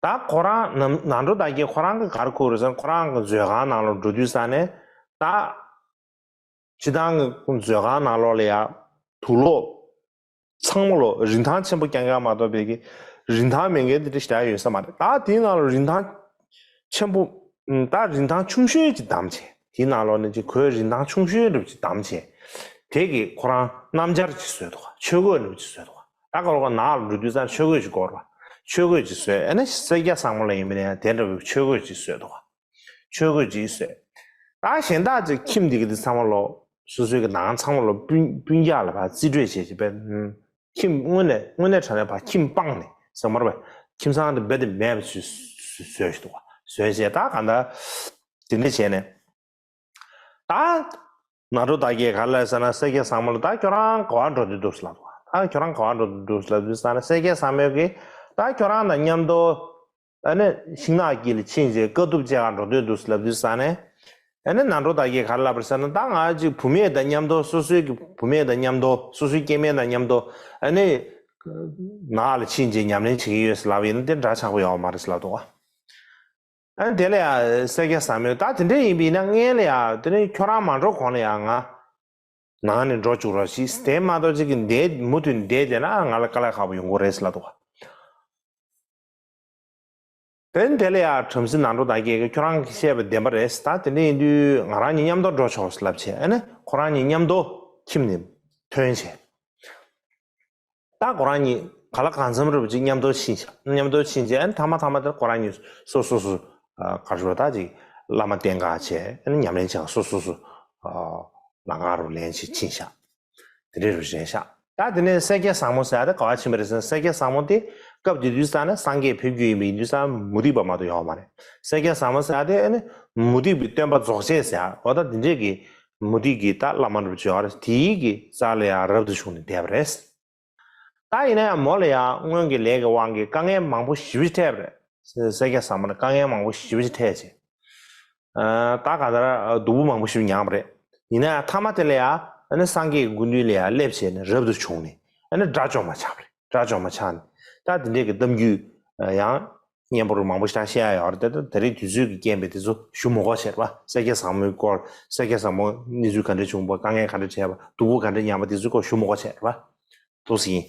ད་ཁོ་རང་ནང་ནང་འགྲོ་བདག་གིས་ཁོ་རང་གི་གར་ཁུར་ཟེར་ཁོ་རང་གི་མཛོད་ཁང་ནང་ལ་འགྲོ་དུས་ས་ནས་ད། སྤྱི་བཏང་གི་མཛོད་ཁང་ནང་ལོགས་ལ་ཡ་དུག་ལོག་ཚང་མ་ལོ་རིན་ཐང་ཆེན་པོ་རྐྱང་རྐྱང་མ་གཏོགས་པའི་གི་རིན་ཐང་མེད་མཁན་དེ་འདྲ་ཞེ་དྲག་ཡོད་ས་མ་རེད། ད་དེའི་ནང་ལ་རིན་ཐང་ཆེན་པོ་ད་རིན་ཐང་ཆུང་ཤོས་ཅིག་བདམས་བྱས། དེའི་ནང་ལོགས་ནས་ཅིག་གོས་རིན་ཐང་ཆུང་ཤོས་འདྲ་པོ་ཅིག་བདམས་བྱས། དེ་གི་ཁོ་རང་སྣམ་སྦྱར་ཅིག་བཟོས་འདུག་ཆོས་གོས་འདྲ་པོ་ཅིག་བཟོས་འདུག་ད་ག་ལོག་ནང་ལ་འགྲོ་དུས་ཙང་ཆོས་གོས་ཅིག་དགོས་རེད་པ། ཆོས་གོས་ཅིག་བཟོས། ཨ་ནི་སེར་སྐྱ་བཟང་མོ་ལ་ཡིན་པ་ན་ཡང་དེ་འདྲ་པོའི་ཆོས་གོས་ཅིག་བཟོས་འདུག་ཆོས་གོས་ཅིག་བཟོས། ད་གཞན་དག་ཅིག་ཁྱིམ་འདི་གི་འདི་ཚང་མ་ལོ་སོ་སོའི་གི་ནང་ཚང་མ་ལོ་སྤུན་སྤུན་ཀྱག་ལ་ཕར་རྩིས་སྤྲོད་བྱས་བྱས་པས། ཁྱིམ་དངོས་གནས་དངོས་གནས་དྲང་གནས་ཕར་ཁྱིམ་སྤངས་ནས་ཟེར་མ་རེད་པས། ཁྱིམ་ཚང་འདི་རྦད་དེ་མེད་པ་བཟོས་བཟོས་བཟོས་ཤིག་འདུག་བ། བཟོས་བྱས་ད་གང་ལྟར་དེ་འདྲ་བྱས་ནས། ད་ནང་འགྲོ་བདག་གིས་ག་རེ་ལབ་ཟེར་ན་སེར་སྐྱ་བཟང་མོ་ལ་ད་ཁྱོད་རང་ག་པར་འགྲོ་འདོད་འདུག་ཟེར་ལབ་འདུག་ད་ཁྱོད་རང་ག་པར་འགྲོ་འདོད་འདུག་ཟེར་ལབ་དུས་ཙང་ནས་སེར་སྐྱ་བཟང་མོས་ཀྱིས་ད་ཁྱོད་རང་དང་མཉམ་དུ་ཨ་ནི་ཤིང་ནགས་དཀྱིལ་ལ་ཕྱིན་བྱས་དཀའ་ཐུབ་བྱེད་གར་འགྲོ་འདོད་འདུག་ཟེར་ལབ་དུས་ཙང་ནས་ཨ་ནི་ནང་འགྲོ་བདག་གིས་ག་རེ་ལབ་པ་རེད་ཟེར་ན། ད་ང་ཅིག་བུད་མེད་དང་མཉམ་དུ་སོ་སོའི་གི་བུད་མེད་དང་མཉམ་དུ་སོ་སོའི་སྐྱེ་དམན་དང་མཉམ་དུ་ཨ་ནི་ནགས་ལ་ཕྱིན་བྱས་ཉམས་ལེན་བྱེད་ཀྱི་ཡོད་ཟེར་ལབ་ཡིན་ན་དེ་འདྲ་ཆགས་པོ་ཡོད་མ་རེད་ཟེར་ལབ་འདུག་བ། ཨ་ནི་དེ་ལ་ཡ་སེར་སྐྱ་བཟང་མོས་ད་དེ་འདྲ་ཡིན་པ་ཡིན་ན་སྔོན་ལ་ཡ་དེ་ནི་ཁྱོད་རང་མ་འགྲོ་གོང་ལ་ཡ་ང་ནང་ནས་འགྲོ་བཅུག་རོགས་ཞེས། དེ་མ་གཏོགས་ཅིག་གིས་འདས་མུ་མཐུད་བསྡད་བསྡད་ན་ང་ལ་དཀའ་ལས་ཁག་པོ་ཡོང་གི་རེད་ཟེར་ལབ་འདུག་ག་དེ་ནི་དེ་ལ་ཡ་བྲམ་ཟེ་ནང་འགྲོ་དང་སྐད་ཀྱིས་ཁྱོད་རང་གིས་བཤད་པ་བདེན་པ་རེད། ད་དེ་འདྲ་ཡིན་དུས་ང་རང་གཉིས་མཉམ་དུ་འགྲོ་ཆོག་ཟེར་ལབ་བྱས། ཨ་ནི་ཁོ་རང་གཉིས་མཉམ་དུ་ཁྱིམ་ནས་ཐོན་བྱས། ད་ཁོ་རང་གཉིས་ག་ལ་གང་འཚམ་རེ་བ་ཅིག་མཉམ་དུ་ཕྱིན་ཤག་མཉམ་དུ་ཕྱིན་རྗེས་ཨ་ནི་མཐའ་མ་མཐའ་མ་དེར་ཁོ་རང་གཉིས་སོ་སོ་སོ་ག་རེ་ཟེར་ད་ཅིག་བླ་མ་བསྟེན་ག་བྱས། ཨ་ནི་ཉམས་ལེན་བྱེད་ག་སོ་སོ་སོ་ལམ་ཁ་རུ་ལེན་བྱས་ཕྱིན་ཤག་དེ་འདྲ་རུ་རེད་ཤག་ད་དེ་ནས་སེར་སྐྱ་བཟང་མོ་ཟེར་ཡ་དེ་ག་བ་ཕྱིན་པ་རེད་ཟེར་ན། སེར་སྐྱ་བཟང་མོ་དེ་སྐབས་དེ་དུས་ཙང་ནས་སངས་རྒྱས་ཕེབས་རྒྱུ་ཡིན་པ་ཡིན་དུས་ཙང་མུ་སྟེགས་པ་མ་གཏོགས་ཡོད་མ་རེད། སེར་སྐྱ་བཟང་མོ་ཟེར་ཡ་དེ་ཨ་ནི་མུ་སྟེགས་པའི་སྟོན་པ་རྫོགས་བྱེད་ཟེར་ཡ་འོ་ད་དེ་འདྲས་ཀྱི་མུ་སྟེགས་ཀྱི་ད་བླ་མ་རུ་བྱེད་ཡོད་རེད། དེའི་གི་རྩ་ལ་ཡང་རབ་ཏུ་བྱུང་ནས་བསྡད་པ་རེད། ད་ཡིན་ན་ཡང་མོ་ལ་ཡང་སྔོན་གྱི་ལས་ཀྱི་དབང་གིས་དཀའ་ངལ་མང་པོ་ཞེ་པོ་ཅིག་འཕྲད་པ་རེད། སེར་སྐྱ་བཟང་མོ་ལ་དཀའ་ངལ་མང་པོ་ཞེ་པོ་ཅིག་འཕྲད་བྱས། ད་ག་ལྟར་སྡུག་པོ་མང་པོ་ཞེ་པོ་མྱངས་པ་རེད། ཡིན་ན་ཡང་མཐའ་མ་དེ་ལ་ཡང་ཨ་ནི་སངས་རྒྱས་ཀྱི་སྐུ་མདུན་ལ་ཡང་སླེབས་བྱས་ནས་རབ་ཏུ་བྱུང་ནས་ཨ་ནི་དགྲ་བཅོམ་པ་ཆགས་པ་རེད། དགྲ་བཅོམ་པ་ཆགས་ནས་ད་དེ་འདྲས་ཀྱི་གཏམ་རྒྱུད་ཡང་སྙན་པོ་རུ་མང་པོ་ཞིག་བཤད་ཡ་ཡོད་རེད། དེ་ད་དེ་རིང་དུས་ཚོད་ཀྱི་རྐྱེན་པས་དེ་ཚོ་ཞུ་མི་དགོས་བྱས་རེད་པ། སེར་སྐྱ་བཟང་མོའི་སྐོར། སེར་སྐྱ་བཟང་མོ་གནས་ཚུལ་ག་འདྲ་བྱུང་བ། དཀའ་ངལ་ག་འདྲ་འཕྲད་པ། སྡུག་པོ་ག་འདྲ་མྱངས་པ། དེ་ཚོའི་སྐོར་ཞུ་མི་དགོས་བྱས་རེད་པ། འདུག་སེ་ཡིན།